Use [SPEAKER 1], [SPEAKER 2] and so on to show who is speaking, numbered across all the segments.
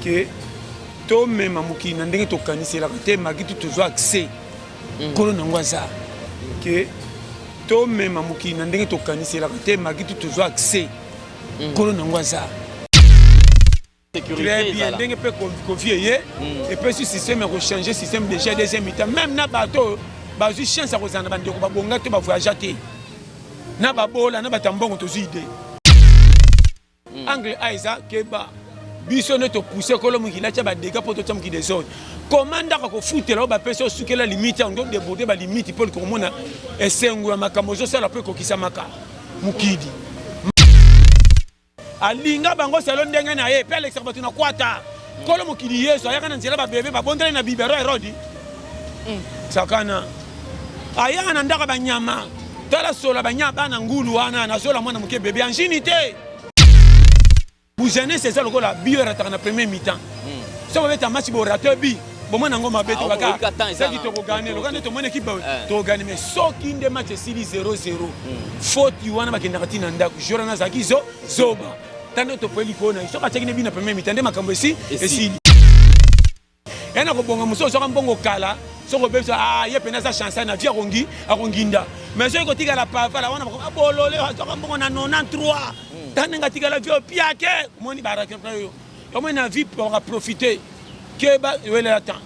[SPEAKER 1] Ke tomema mokili na ndenge tokaniselaka te, maki tu tozwa accès. Nkolo nango aza. Ke tomema mokili na ndenge tokaniselaka te, maki tu tozwa accès. Nkolo nango aza. Très bien, ndenge mpe Kofi eye epesi système ya kochanger système déjà deuxième mi-temps. Même na bato oyo bazwi chance ya kozala na bandeko babonga te, bavoyagea te, na babola na bato ya mbongo, tozwi idée. Angle A eza keba, biso nde topousse kolo mokili atya badega mpo totya mokili desordre. Koma ndako kofutela oyo bapesi osukela limite yango, odéborde balimite mpo komona esengo ya makambo ozosala mpo ekokisamaka mokili. Alinga bango selo ndenge na ye mpe alekisaka bato na kwata. Nkolo mokili Yesu ayaka na nzela babebe babondeli na bibero Herodi sakana ayaka na ndako ya banyama. Tala sola banya bana ngulu wana nazola mwana moke bebe angini te. Bujeunesse eza lokola bio erataka na premier mi-temps. Soki obeta match bo rate bi bomona yango mabe to baka soki tokogane lokola nde tomoni ekipe tokogane, mais soki nde match esili 0-0, faute wana bakendaka ntina ndako. Jour wana azalaki zo zoba tande topoye likolo na ye, soki atiaki ne bi na premier mi-temps nde makambo esi esili. Ya na kobonga mosusu ozwaka mbongo kala, soki obebisa, ah, ye pene aza chance na vie, akongi akonginda, mais soki kotikala pavala wana bolole azwaka mbongo na 93 ta ndenge atikala vie opiake omoni barattrape yo, omoni na vie baka profite keba welela temps.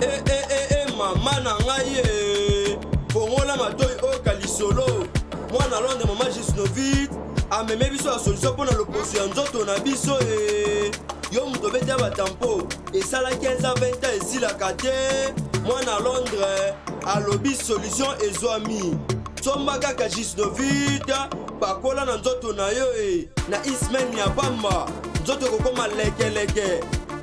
[SPEAKER 2] Eh, eh, eh, eh, mama na ngai e fongola matoi oyoka lisolo. Mwana Londres, mama Gisnovit ameme biso ya solution mpo na loposo ya nzoto na biso. E yo moto obeti ya batampo esala 15 20 ans esilaka te, mwana Londres alobi solution ezwami. Somba kaka Gisnovit, pakola na nzoto na yo e na ismaine ya pamba, nzoto ekokoma lekeleke,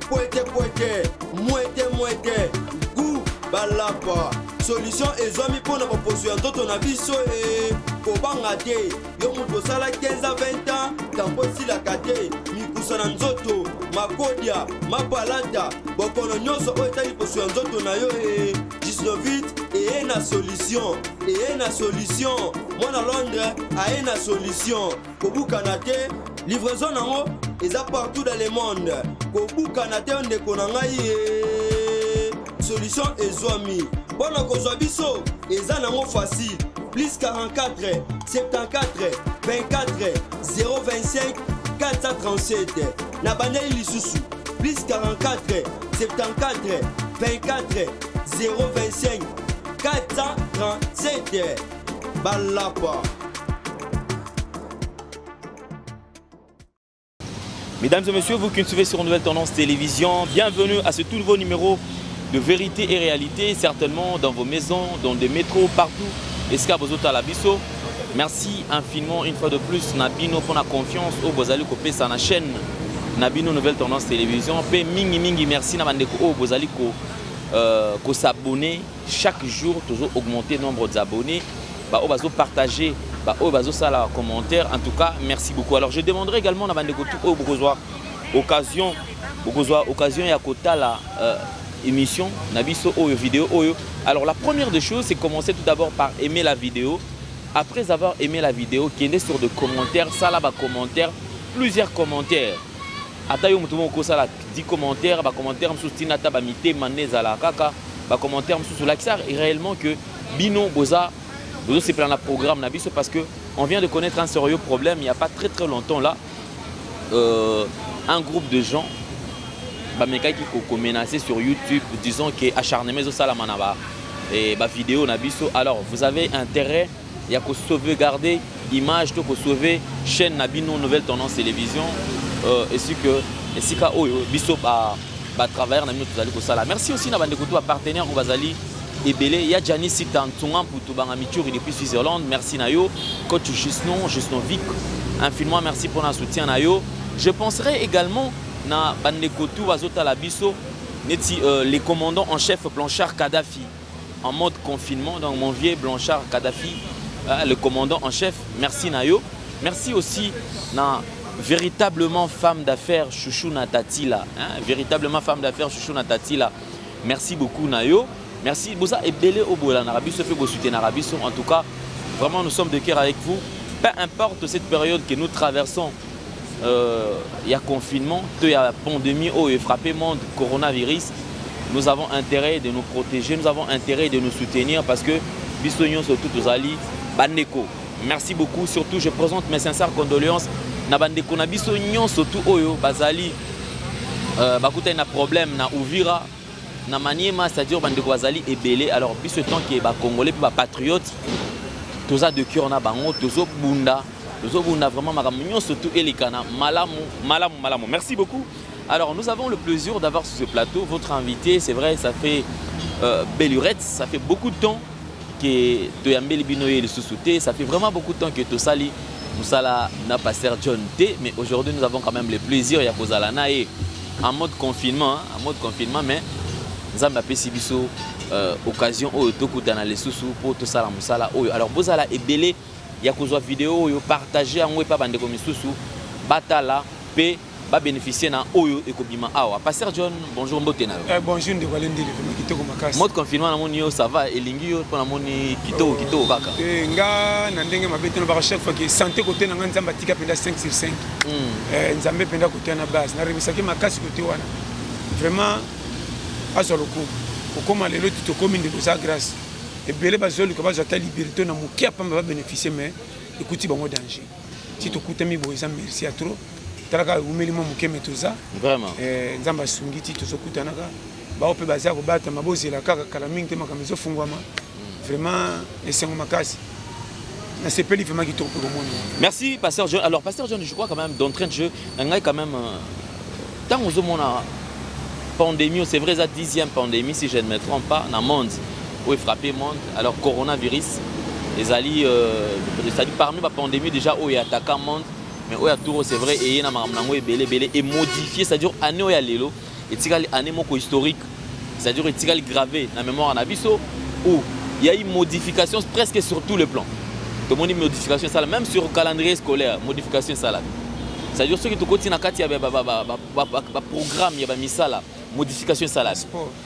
[SPEAKER 2] pwete pwete, mwete mwete, gu balapa. Solution ezwami mpo na baposo ya nzoto na biso. E kobanga te, yo moto osala 15 a 20 ans tampo esilaka te, mikusa na nzoto, makodia, mapalata, bokono nyonso oyo etali poso ya nzoto na yo, e Gisnovit eye na solution, eye na solution. Mwana Londres aye na solution. Kobukana te, livraison nango eza partout dans le monde. Kobukana te ndeko na ngai ye, solution ezwami. Mpo na kozwa biso eza nango facile: plus 44 74 24 025 437. Na bandeli lisusu: plus 44 74 24 025 437. Balapa.
[SPEAKER 3] Mesdames et messieurs, vous qui nous suivez sur Nouvelle Tendance Télévision, bienvenue à ce tout nouveau numéro de Vérité et Réalité, certainement dans vos maisons, dans des métros, partout. Esika bozotala biso. Merci infiniment une fois de plus na bino pour la confiance oyo bozali kopesa na chaîne na bino Nouvelle Tendance Télévision. Pe mingi mingi merci na bandeko oyo bozali ko ko s'abonner chaque jour, toujours augmenter nombre d'abonnés. Ba oyo bazo partager, ba oyo bazo sala commentaire. En tout cas, merci beaucoup. Alors je demanderai également na bandeko tout oyo bokozwa occasion, bokozwa occasion ya kotala émission na biso oyo, vidéo oyo. Alors la première des choses, c'est commencer tout d'abord par aimer la vidéo. Après avoir aimé la vidéo, kende sur des commentaires, sala ba commentaires, plusieurs commentaires. Ata yo moto moko osala 10 commentaires, ba commentaires mosusu tina ata ba mitema nde ezala kaka, ba commentaires mosusu lakisa réellement que bino boza bozosepela na programme na biso, parce que on vient de connaître un sérieux problème il y a pas très très longtemps là. Un groupe de gens bamekaki komenacer sur YouTube, disons que acharnement ezosalama na ba ba vidéo na biso. Alors vous avez intérêt ya ko sauvegarder image to ko sauver chaîne na bino Nouvelle Tendance Télévision, esi que esika oyo biso ba batravailleur na bino tozali kosala. Merci aussi na bandeko to bapartenaire oyo bazali ebele ya Jani Sita Ntunga Mputu Banga Michuri depuis Switzerland. Merci na yo coach Jusnon Jusnovic, infiniment merci pour na soutien na yo. Je penserai également na bandeko tu bazotala biso neti les commandants en chef Blanchard Kadhafi en mode confinement. Donc mon vieux Blanchard Kadhafi, le commandant en chef, merci na yo. Merci aussi na véritablement femme d'affaires Chouchou Natatila, hein, véritablement femme d'affaires Chouchou Natatila, merci beaucoup na yo. Merci boza ebele oyo bolandaka biso mpe bosoutenaka biso. En tout cas, vraiment nous sommes de cœur avec vous. Peu importe cette période que nous traversons, ya confinement to ya pandémie oyo efrappé monde, coronavirus, nous avons intérêt de nous protéger, nous avons intérêt de nous soutenir parce que biso nyonso tout tozali bandeko. Merci beaucoup. Surtout, je présente mes sincères condoléances na bandeko na biso nyonso tout oyo bazali bakutani na problème na Uvira, na Maniema, c'est-à-dire bandeko bazali ebele. Alors biso tant que bacongolais mpe bapatriote, toza de cœur na bango, tozobunda, tozobunda vraiment, makambo nyonso tout elekana malamu malamu malamu. Merci beaucoup. Alors nous avons le plaisir d'avoir sur ce plateau votre invité. C'est vrai, ça fait belle lurette, ça fait beaucoup de temps que toyambeli bino ye lisusu te. Ça fait vraiment beaucoup de temps que tosali mosala na pasteur John te, mais aujourd'hui nous avons quand même le plaisir ya kozala na ye en mode confinement, hein, en mode confinement, mais Nzambe apesi biso occasion oyo tokutana lisusu mpo tosala mosala oyo. Alors bozala ebele ya kozwa video oyo, partage yango epa bandeko misusu batala mpe babénéficie na oyo ekobima awa. Pasteur John, bonjour, mbote na yo.
[SPEAKER 1] Bonjour ndeko Alendele, vraiment kitoko makasi.
[SPEAKER 3] Mode confinement, namoni yo, ça va, elingi yo mpo namoni kitoko kitoko kaka.
[SPEAKER 1] Nga na ndenge mabe te, nobaka chaque fois ke santé kote na nga, Nzambe atika mpenza 5 sur 5. Nzambe mpenza kote na base naremisaki makasi kote wana, vraiment azwa lokumu. Kokóma lelo ti tokómi, ndeko, eza grâce. Ebele bazoluka bazwa ata liberté na moke ya pamba babénéficie, mais ekuti bango danger. Ti tokutami boye, eza merci ya trop. Talaka, ewumeli mwa moke, me toza
[SPEAKER 3] vraiment
[SPEAKER 1] Nzambe asungi ti tozokutanaka. Bao mpe baza kobatama, bozela kaka, kala mingi te makambo ezofungwama. Vraiment esengo makasi, nasepeli vraiment kitoko mpe komona.
[SPEAKER 3] Merci, pasteur John. Alors pasteur John, je crois quand même d'entrée de jeu na ngai quand même, ntango ozomona pandémie, c'est vrai, eza 10e pandémie si je ne me trompe pas na monde oyo efrappé monde. Alors coronavirus ezali c'est-à-dire parmi bapandémie déjà oyo ataka monde, mais oyo ya tour, c'est vrai, eye na makambo nango ebele ebele emodifié, c'est-à-dire année oyo ya lelo etikali année moko historique, c'est-à-dire etikali gravé na mémoire na biso où il y a eu modification presque sur tout le plan. Tomoni modification esala même sur calendrier scolaire, modification esalami, c'est-à-dire soki tokoti na kati ya baprogramme ya bamisala, modification esalami,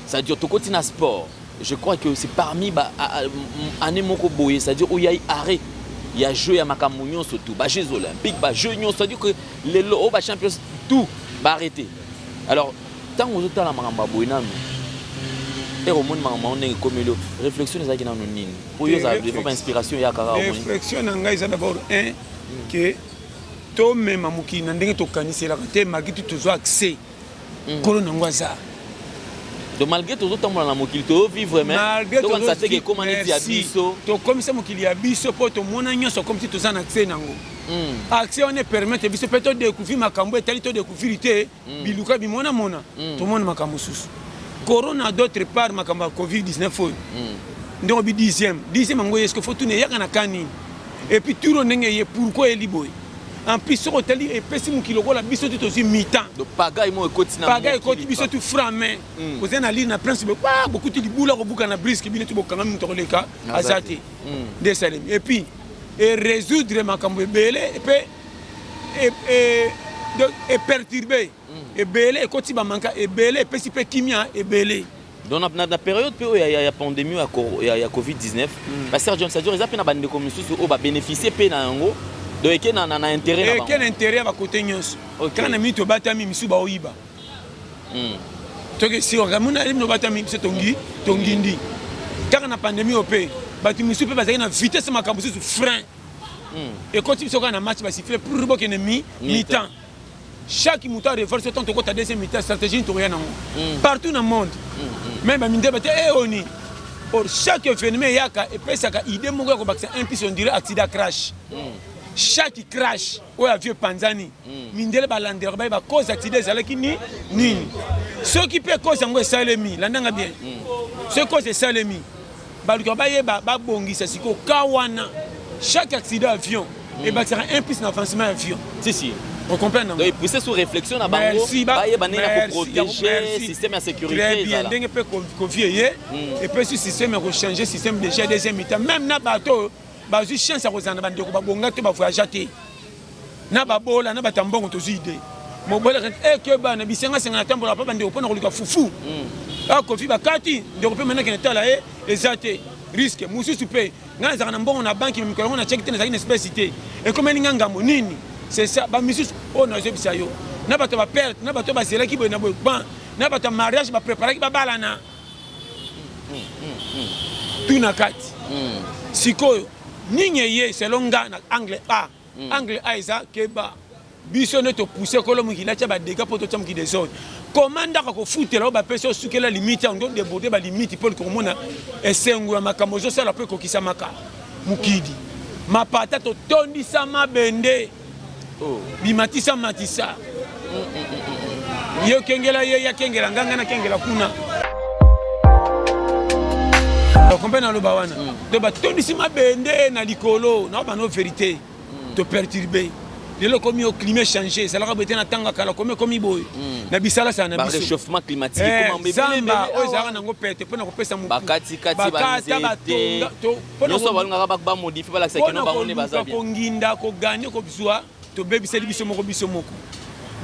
[SPEAKER 3] c'est-à-dire tokoti na sport. Je crois que c'est parmi ba année moko boye, c'est-à-dire oyo yai arrêt ya jeu ya makambo nyonso tout, bajeux olympiques, bajeux nyonso, c'est-à-dire que lelo oyo bachampions tout baarrêté. Alors ntango ozotala makambo ya boye nanu, ere omoni makambo yango ndenge ekomeli yo, réflexion ezalaki nanu nini? Po yo ozala defa bainspiration ya kaka.
[SPEAKER 1] Réflexion na ngai eza d'abord un ke tomema mokili na ndenge tokaniselaka te, malgré tout tozwa accès, nkolo nango aza.
[SPEAKER 3] Donc malgré tozotambola na mokili, tozovivre, mais tokanisa teke ekóma neti ya biso.
[SPEAKER 1] Tokomisa mokili ya biso mpo tomona nyonso comme si toza na accès nango. Accès wana epermettre biso mpe todécouvrir makambo etali todécouvrir te, biluka bimonamona, tomona makambo mosusu. Corona, d'autre part makambo ya COVID-19 oyo, ndenge obi 10e, 10e yango, eske fo tuna eyaka na ka nini? Et puis turo ndenge eye, pourquoi eyeli boye? En plus soki otali, epesi mokili lokola biso ti tozwi mi-temps.
[SPEAKER 3] Pagaille mo ekoti na
[SPEAKER 1] pagaille ekoti biso tu franc main. Koza na lire na prince, bokuti libula kobuka na briske, bino ti bokangami, moto akoleka aza te. Nde esalemi et puis erésoudre makambo ebele mpe eperturbe ebele, ekoti bamanka ebele, epesi mpe kimia ebele.
[SPEAKER 3] Donc na période mpe oyo ya pandémie ya COVID-19, pasteur John, c'est-à-dire eza mpe na bandeko mosusu oyo babénéficie mpe na yango, donc eke na intérêt na
[SPEAKER 1] eke na intérêt ya bakote nyonso. Kaka na mingi tobatami, misu baoyiba. Toke sikoka mona bino batami, biso tongi tongindi. Kaka na pandémie oyo mpe bato misusu mpe bazalaki na vitesse, makambo mosusu frein ekoti biso kaka na match, basiffle pour bokende mi mi-temps, chaque moto arevoir so. Tant tokota deuxième mi-temps, stratégie tokoya nango partout na monde, même bamindele bate e oni. Or chaque événement eyaka epesaka idée moko ya kobakisa un plus. On dirait accident, crash, chaque crash oyo avion epanzani, mindele balandelaka, bayeba cause accident ezalaki ni nini. Soki mpe cause yango esalemi, landanga bien, soki cause esalemi, baluka bayeba, babongisa. Sikoyo ka wana, chaque accident avion ebakisaka un plus na avancement ya avion.
[SPEAKER 3] Si si.
[SPEAKER 1] Ocomprendre?
[SPEAKER 3] Donc epousse sous réflexion na bango, bayeba ndenge ya koprotéger système ya sécurité.
[SPEAKER 1] Très bien, ndenge mpe Covid eye epesi système ya kochanger système déjà deuxième mi-temps, même na bato bazwi chance ya kozala na bandeko babonga to bavoyagea te, na babola na bato ya mbongo, tozwi idée mobolaka eke bana bisengasenga na tambola pa bandeko mpona koluka fufu. Akofi bakati ndeko mpe manake na tala ye eza te risque mosusu mpe ngai nazalaka na mbongo na banki mikolo yango na cheki te, nazalaki na espèce te, ekomeli nga ngambo nini? C'est ça. Bamisusu oyo nazoyebisa yo, na bato ya baperte, na bato oyo bazelaki boye na boye ban, na bato ya mariage bapreparaki babalana tu na kati. Sikoyo nini eye selon nga na angle A? Angle A eza keba, biso nde topousse kolo mokili atya badégâts mpo totya mokili désordre. Koma ndako akofutela oyo bapesi osukela limite yango, nde odéborde balimite mpo komona esengo ya makambo ozosala mpo ekokisamaka. Mokili mapata totondisa mabende.
[SPEAKER 3] Oh.
[SPEAKER 1] Bimatisa matisa ye okengela ye yakengela nganga nakengela kuna okompe naloba wana. To batondisi mabende na likolo na bano vérité. Toperturbe lelo komi o climat change, ezalaka boye te na ntango ya kala. Komi ekomi boye na bisalasala na biso.
[SPEAKER 3] Réchauffement climatique.
[SPEAKER 1] Zamba oyo ezalaka nango pete mpona kopesa
[SPEAKER 3] bakatikati banzete nyonso, balingaka bamodifie, balakisa keno bango nde baza bien.
[SPEAKER 1] Konginda koganye kozwa, tobebiseli biso moko, biso moko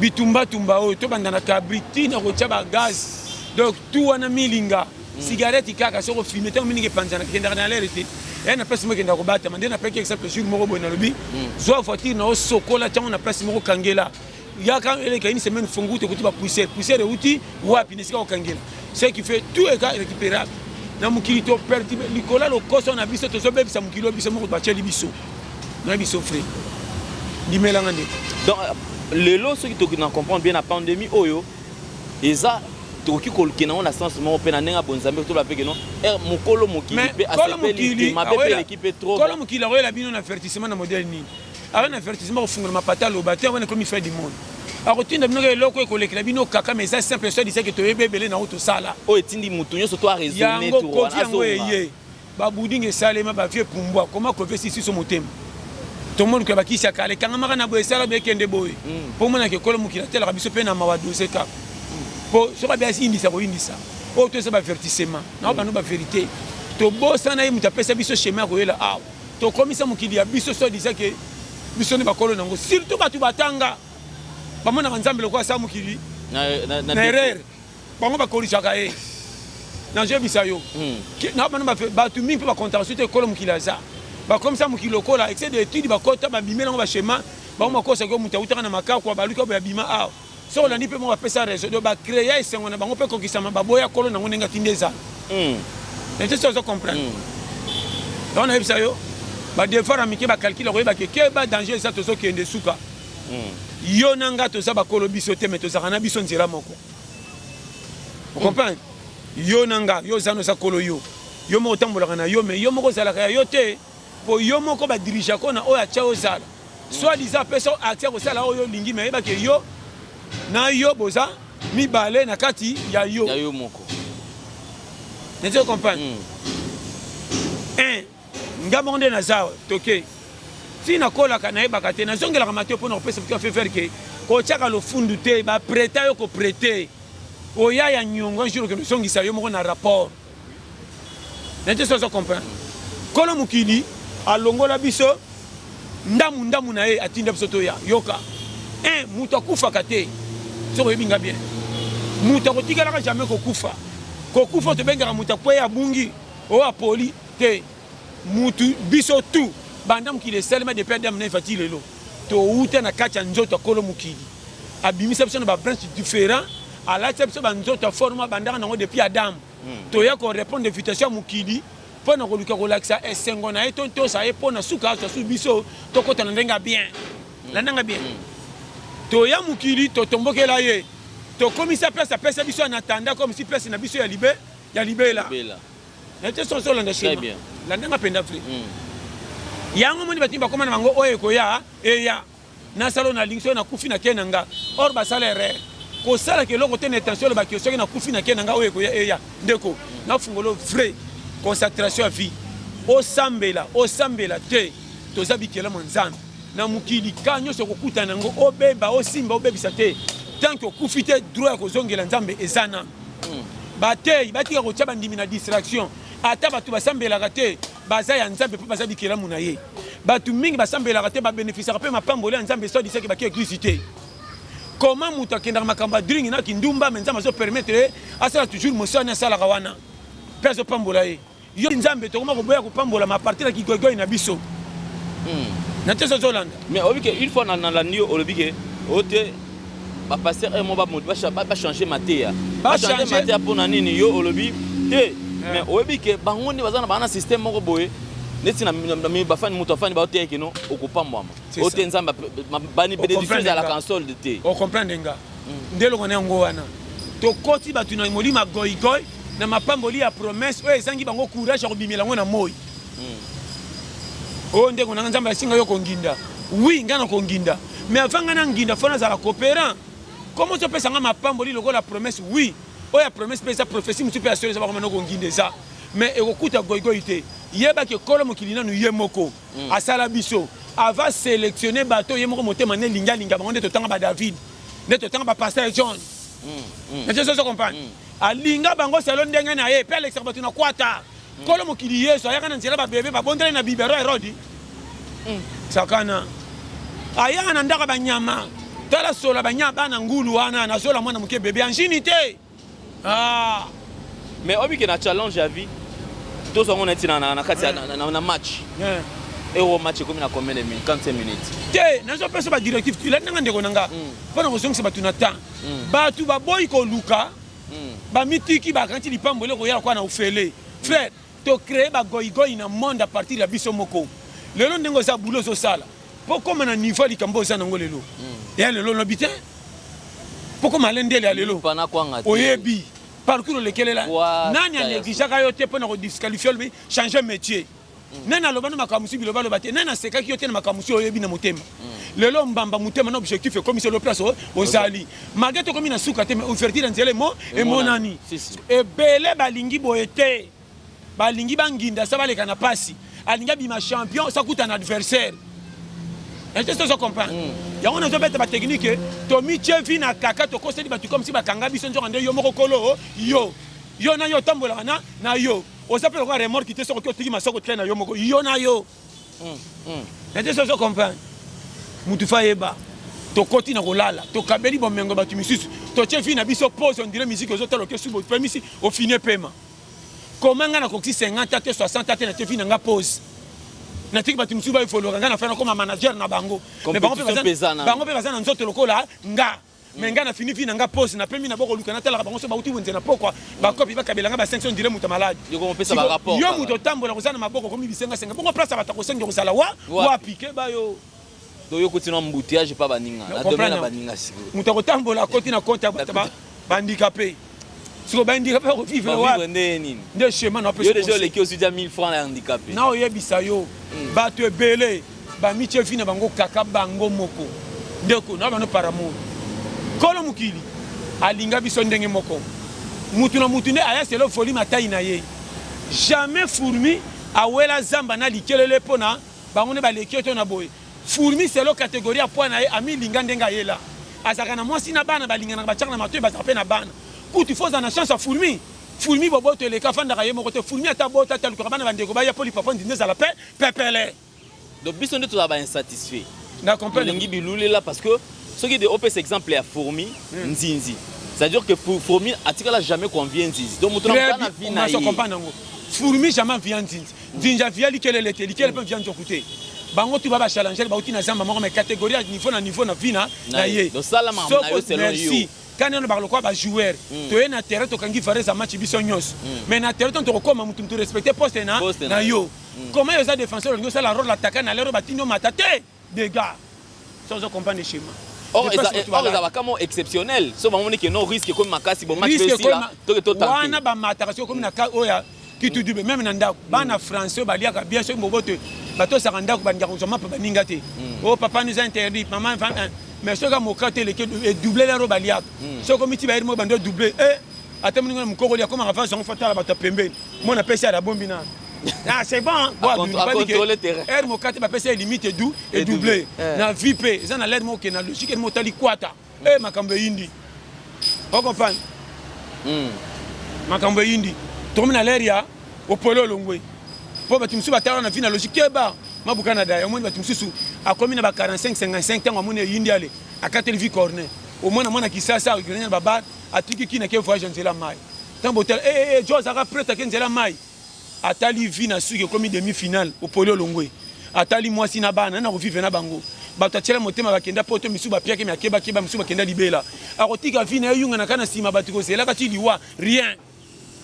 [SPEAKER 1] bitumbatumba oyo tobanda na kabri ntina kotia bagaz. Donc tu wana milinga cigarette kaka soki ofume, ntango milinga epanzanaka, ekendaka na l'air te, eya na place moko ekendaka kobatama. Nde napeki exemple jour moko boye, nalobi zwa voiture na osokola ntango na place moko, kangela yaka eleka une semaine, fongu te, okuti bapoussière. Poussière euti wapi? Na esika kokangela. Ce qui fait tout eka récupérable na mokili. Toperturbe likolo ya lokoso na biso, tozobebisa mokili oyo biso moko batieli biso na biso. Frère, ndimelanga ndeko.
[SPEAKER 3] Donc lelo soki toki na comprendre bien, na pandémie oyo eza, tokoki kolukena yango na sens moko mpe na ndenge ya bonzambe, tola mpe keno mokolo mokili mpe asepeli te, mabe mpe eleki mpe trop.
[SPEAKER 1] Kolo mokili akoyela bino na avertissement na modèle nini? Aza na avertissement kofungola mapata, aloba te wana ekomi fin du monde, akotinda bino eloko ekolekela bino kaka. Mais eza simple, soit disant ke toyebi ebele na oyo tosala.
[SPEAKER 3] Oyo etindi motu nyonso to araisonne.
[SPEAKER 1] Yango kofi yango eye babudinga esalema, bavie pumbwa koma kofi esisi so motema, tomoni koya bakisi ya kala ekangamaka na boye, esala boye, ekende boye, mpo omonaka ekolo mokili atelaka biso mpe na mawa dose kaka mpo soki abi ayindisa koyindisa oyo to eza baavertissement na bano bavérité. Tobosana ye moto apesa biso chemin ya koyela awa, tokomisa mokili ya biso, soit disant ke biso nde bakolo nango. Surtout bato batanga bamonaka Nzambe lokola asala mokili na erreur, bango bakolisaka ye. Nazoyebisa yo na bano, bato mingi mpe bakontaka te ekolo mokili aza, bakomisa mokili lokola excès de étude, bakota babimela yango baschéma bango bakosaki oyo moto awutaka na makakwa baluki oyo abima awa. Soki olandi mpe moko bapesa raison, donc bacréa esengo na bango mpe kokisama, baboya kolo nango ndenge atindi ezala nete. So ozo comprendre yango, nayebisa yo badevoir ya mike, bacalcule koyeba ke keba, danger eza, tozokende suka. Yo na nga toza bakolo biso te, mais tozalaka na biso nzela moko, ocomprendre? Yo na nga, yo oza na oza kolo, yo moko otambolaka na yo, mais yo moko ozalaka ya yo te, mpo yo moko badirigeako na oyo atya ozala, soit disant apesa yo accès kosala oyo olingi, mais yebake yo na yo boza mibale na kati ya yo.
[SPEAKER 3] Ya yo moko.
[SPEAKER 1] Neti comprendre un nga moko nde naza toke ti nakolaka, nayebaka te, nazongelaka mateo mpona kopesa moto afe faire ke kotiaka lofundu te, baprêta yo koprêter oya ya nyongo, un jour okende ozongisa yo moko na rapport. Neti so ozo comprendre, kolo mokili alongola biso ndamu ndamu na ye, atinda biso toya yoka un moto akufaka te. Soki oyebi nga bien, moto akotikalaka jamais kokufa. Kokufa tobengaka moto akweya, abungi, oyo apoli te. Mutu biso tu banda mokili esalema, depuis Adam na Eva ti lelo, touta na kati ya nzoto ya kolo mokili. Abimisa biso na babranche différent, alatisa biso banzoto ya forme abandaka nango depuis Adam. Toya korépondre invitation ya mokili mpo na koluka kolakisa esengo na ye to tosa ye mpo na suka azwa su biso tokɔta na ndenge ya bien. Landanga bien, toya mokili, totombokela ye, tokomisa place apesa biso en attendant comme si place na biso ya libe ya libela. Na te soso olanda schéma, landanga mpenza vrai. Yango moni bato bakóma na bango oyo ekoya eya nasala oyo nalingi, soki nakufi nake na nga. Or basala erreur kosalaka eloko te na intention olobaki soki nakufi nake na nga, oyo ekoya eya. Ndeko, nafungolo vrai concentration ya vie, osambela osambela te, toza bikelamo Nzambe na mokili ka nyonso ekokutana yango, obeba osimba obebisa te, tant que okufi te, droit ya kozongela Nzambe eza nano. Batei batika kotia bandimi na distraction. Ata bato basambelaka te, baza ya Nzambe mpo baza bikelamu na ye. Bato mingi basambelaka te, babénéficiaka mpe mapamboli ya Nzambe, soit disant baki église te. Comment moto akendaka makambo ya dringi na kindumba, mais Nzambe azopermettre ye asala toujours mosala asalaka wana mpe azopambola ye? Yo Nzambe, tokoma koboya kopambola ma partir ya kigoigoi na biso na te. Ozolanda?
[SPEAKER 3] Mais oyebi ke une fois nalandi yo, olobi ke oyo te, bapasteur mo bachange mateya, bachange mateya. Mpona nini yo olobi te? Mais oyebi ke bango nde baza na baa na système moko boye, neti bafani, moto afani, baoteya keno okopambwama, oyo te Nzambe bani bénédiction ezalaka en solde te.
[SPEAKER 1] Ocomprendre nga nde eloko na yango wana, tokoti bato na molimo ya goigoi na mapamboli ya promesse oyo ezangi bango courage ya kobimela yango na moi. Oyo ndeko nanga, Nzambe asinga yo konginda. Oui, ngai na konginda, mais avant ngai na nginda, faut nazala coopérant. Comment ozopesa nga mapamboli lokola promesse? Oui, oyo ya promesse mpe eza prophétie mosusu mpe ya solo, eza bakoma na konginda eza, mais ekokuta goigoi te. Yebaki ekolo mokili nanu ye moko asala biso ava sélectionner bato, ye moko motema nde elingi alinga bango. Nde totanga baDavid, nde totanga bapasteur John na te. Sozo comprendre, alinga bango selon ndenge na ye mpe alekisaka bato na kwata. Nkolo mokili Yesu ayaka na nzela, babebe babondeli na biberon, Herodi sakana ayaka na ndako ya banyama. Tala sola banyama, bana ngulu wana nazola mwana moke bebe angini te. Ah.
[SPEAKER 3] Mais oyebi ke na challenge ya vie, tozwango neti na kati ya na match ero, match ekomi na combien de minutes? 45 minutes.
[SPEAKER 1] Te, nazopesa badirective elandi nanga, ndeko na nga, mpo na kozongisa bato na temps. Bato baboyi koluka, bamitiki, bakanti lipambo eloko ya kwa na ofele. Frère, tocréer bagoigoi na monde à partir ya biso moko. Lelo ndenge oza bulo, ozosala mpo koma na niveau ya likambo oza nango lelo, ya lelo lobi te, mpo koma ale ndele ya lelo.
[SPEAKER 3] Pana kwanga te.
[SPEAKER 1] Oyebi parcours olekelela.
[SPEAKER 3] Wa
[SPEAKER 1] nani anégligeaka yo te mpo na kodisqualifier, olobi changer métier? Nani aloba na makambo mosusu, biloba aloba te? Nani asekaki yo te na makambo mosusu oyebi na motema? Lelo mbamba motema na objectif ekomisi elo place ozali, malgré tokomi na suka te, mais ouverture ya nzela emo emonani.
[SPEAKER 3] Si, si.
[SPEAKER 1] Ebele balingi boye te, balingi banginda sa baleka na pasi, alingi abima champion sa kuta na adversaire ete sozo comprendre yango. Nazobeta batechnique, tomitie vi na kaka, tokoseli bato comme si bakanga biso, nzoka nde yo moko kolo yo, yo na yo otambolaka na yo, oza mpe lokola remorque te. Soki otiki masoko te na yo moko, yo na yo ete sozo comprendre. Mutu fa yeba, tokoti na kolala, tokabeli bomengo bato misusu, totie vi na biso pose, on dirait musique ozotala, oke suba, opemisi, ofini epema. Koma nga nakokisi 50 te, 60 te, natie vi na nga pose, natiki bato mosusu baevoluaka, nga na fa nakoma manager na bango. Mais bango mpe
[SPEAKER 3] Compétition mpe na
[SPEAKER 1] bango mpe baza na nzoto lokola nga, mais nga na fini vi na nga pose, napemi na bokoluka, natalaka bango so bauti wenze na pokwa, bakopi bakabela nga ba 500, dire moto malade.
[SPEAKER 3] Yo komopesa ba rapport
[SPEAKER 1] yo
[SPEAKER 3] kaka.
[SPEAKER 1] Moto otambola koza na maboko, komi bisengasenga bongo, place ya bato akosenga kozala wa
[SPEAKER 3] Wapi?
[SPEAKER 1] Wapi keba yo.
[SPEAKER 3] To yo koti na embouteillage pa baninga na domaine na baninga sikoyo.
[SPEAKER 1] Moto akotambola akoti na compte ya bato bahandicapé, siko bahandicapé akovivre
[SPEAKER 3] bavivre
[SPEAKER 1] wapi?
[SPEAKER 3] Nde nini?
[SPEAKER 1] Nde schéma na
[SPEAKER 3] yo déjà oleki, ozwi dia 1000 francs na handicapé.
[SPEAKER 1] Na oyebisa yo, bato ebele bamitie vi na bango kaka bango moko. Ndeko na bano, par amour, kolo mokili alinga biso ndenge moko, mutu na mutu nde aya selon volume atai na ye. Jamais fourmi awela zamba na likelele mpo na bango nde baleki yo to na boye. Fourmi, selon catégorie ya poids na ye, amilinga ndenge ayela, azalaka na mwasi na bana, balinganaka, batiaka na matoi, bazalaka mpe na bana. Kutu faut ozala na chance ya fourmi. Fourmi boboto eleka, afandaka ye moko te. Fourmi ata bota te, alukaka bana, bandeko baya mpo lipapa ndinda ezala pe pepele.
[SPEAKER 3] Donc biso nde tozala bainsatisfait.
[SPEAKER 1] Na comprendre.
[SPEAKER 3] Tolingi bilulela, parce que soki de opesa exemple ya fourmi, nzinzi, c'est-à-dire que fourmi atikala jamais koenvier nzinzi. Donc moto na moto na vie na ye.
[SPEAKER 1] Comprendre yango, fourmi jamais avia nzinzi, nzinzi avia likelele te, likele mpe via nzoku te. Bango tu ba bachallenger, bauti na zamba moko, mais catégorie ya niveau na niveau na vie na ye.
[SPEAKER 3] Donc sala makambo na yo selon yo.
[SPEAKER 1] Merci. Kani wana baka lokola bajoueur, toye na terrain, tokangi varese ya match biso nyonso, mais na terrain ntango tokokoma, mutu mutu respecte poste na
[SPEAKER 3] Poste
[SPEAKER 1] na
[SPEAKER 3] na
[SPEAKER 1] yo. Comment yo oza défenseur, olingi osala rôle attaquant na lero, batindi yo mata te, dégâts. So ozo comprendre schéma.
[SPEAKER 3] Or
[SPEAKER 1] Dépasse bato
[SPEAKER 3] or
[SPEAKER 1] balala.
[SPEAKER 3] eza bakamo exceptionnel, so bamoni ke no risque ekomi makasi, bon match
[SPEAKER 1] Risque
[SPEAKER 3] esila, toke totante.
[SPEAKER 1] Wana bamataka soki okomi na ka oyo ya kitudube. Même na ndako, bana français oyo baliaka bien, soki boboto batosaka ndako, balingaka kozwa mapa baninga te. O papa nous a interdit, maman mais soki amoka te, eleki edouble lero baliaka. Soki okomi ti bayeri moko bando edouble e ata moninga na mokokoli akomaka vase yango, fatala bato ya pembeni, mwana apesi ala bombi na ah, c'est bon.
[SPEAKER 3] A contrôler terrain.
[SPEAKER 1] Aire moka te, bapesi ye limite edu edouble. Na vie mpe eza na l'aire moko ke na logique ere moko otali kwata e makambo eyindi, ocomprendre? Makambo eyindi, tokomi na l'ère ya opolo olongwe, mpo bato mosusu batala na vie na logique keba mabuka na daya. Omoni bato mosusu akomi na ba 45, 55, ntango amoni eyindi, ale akateli vie corner. Omwana mwana Kisasa akende na babar, atiki kina ke voyage nzela mai. Ntango botala eh, eh, eh, jo azalaka prêtre ake nzela mai. Atali vie na suki ekomi demi finale, opoli olongwe. Atali mwasi na bana na kovivre na bango. Bato atiela motema bakenda poto, misusu bapiaki me akebakeba, misusu bakenda libela. Akotika vie na ye yunga na kana nsima bato kozelaka ti liwa, rien.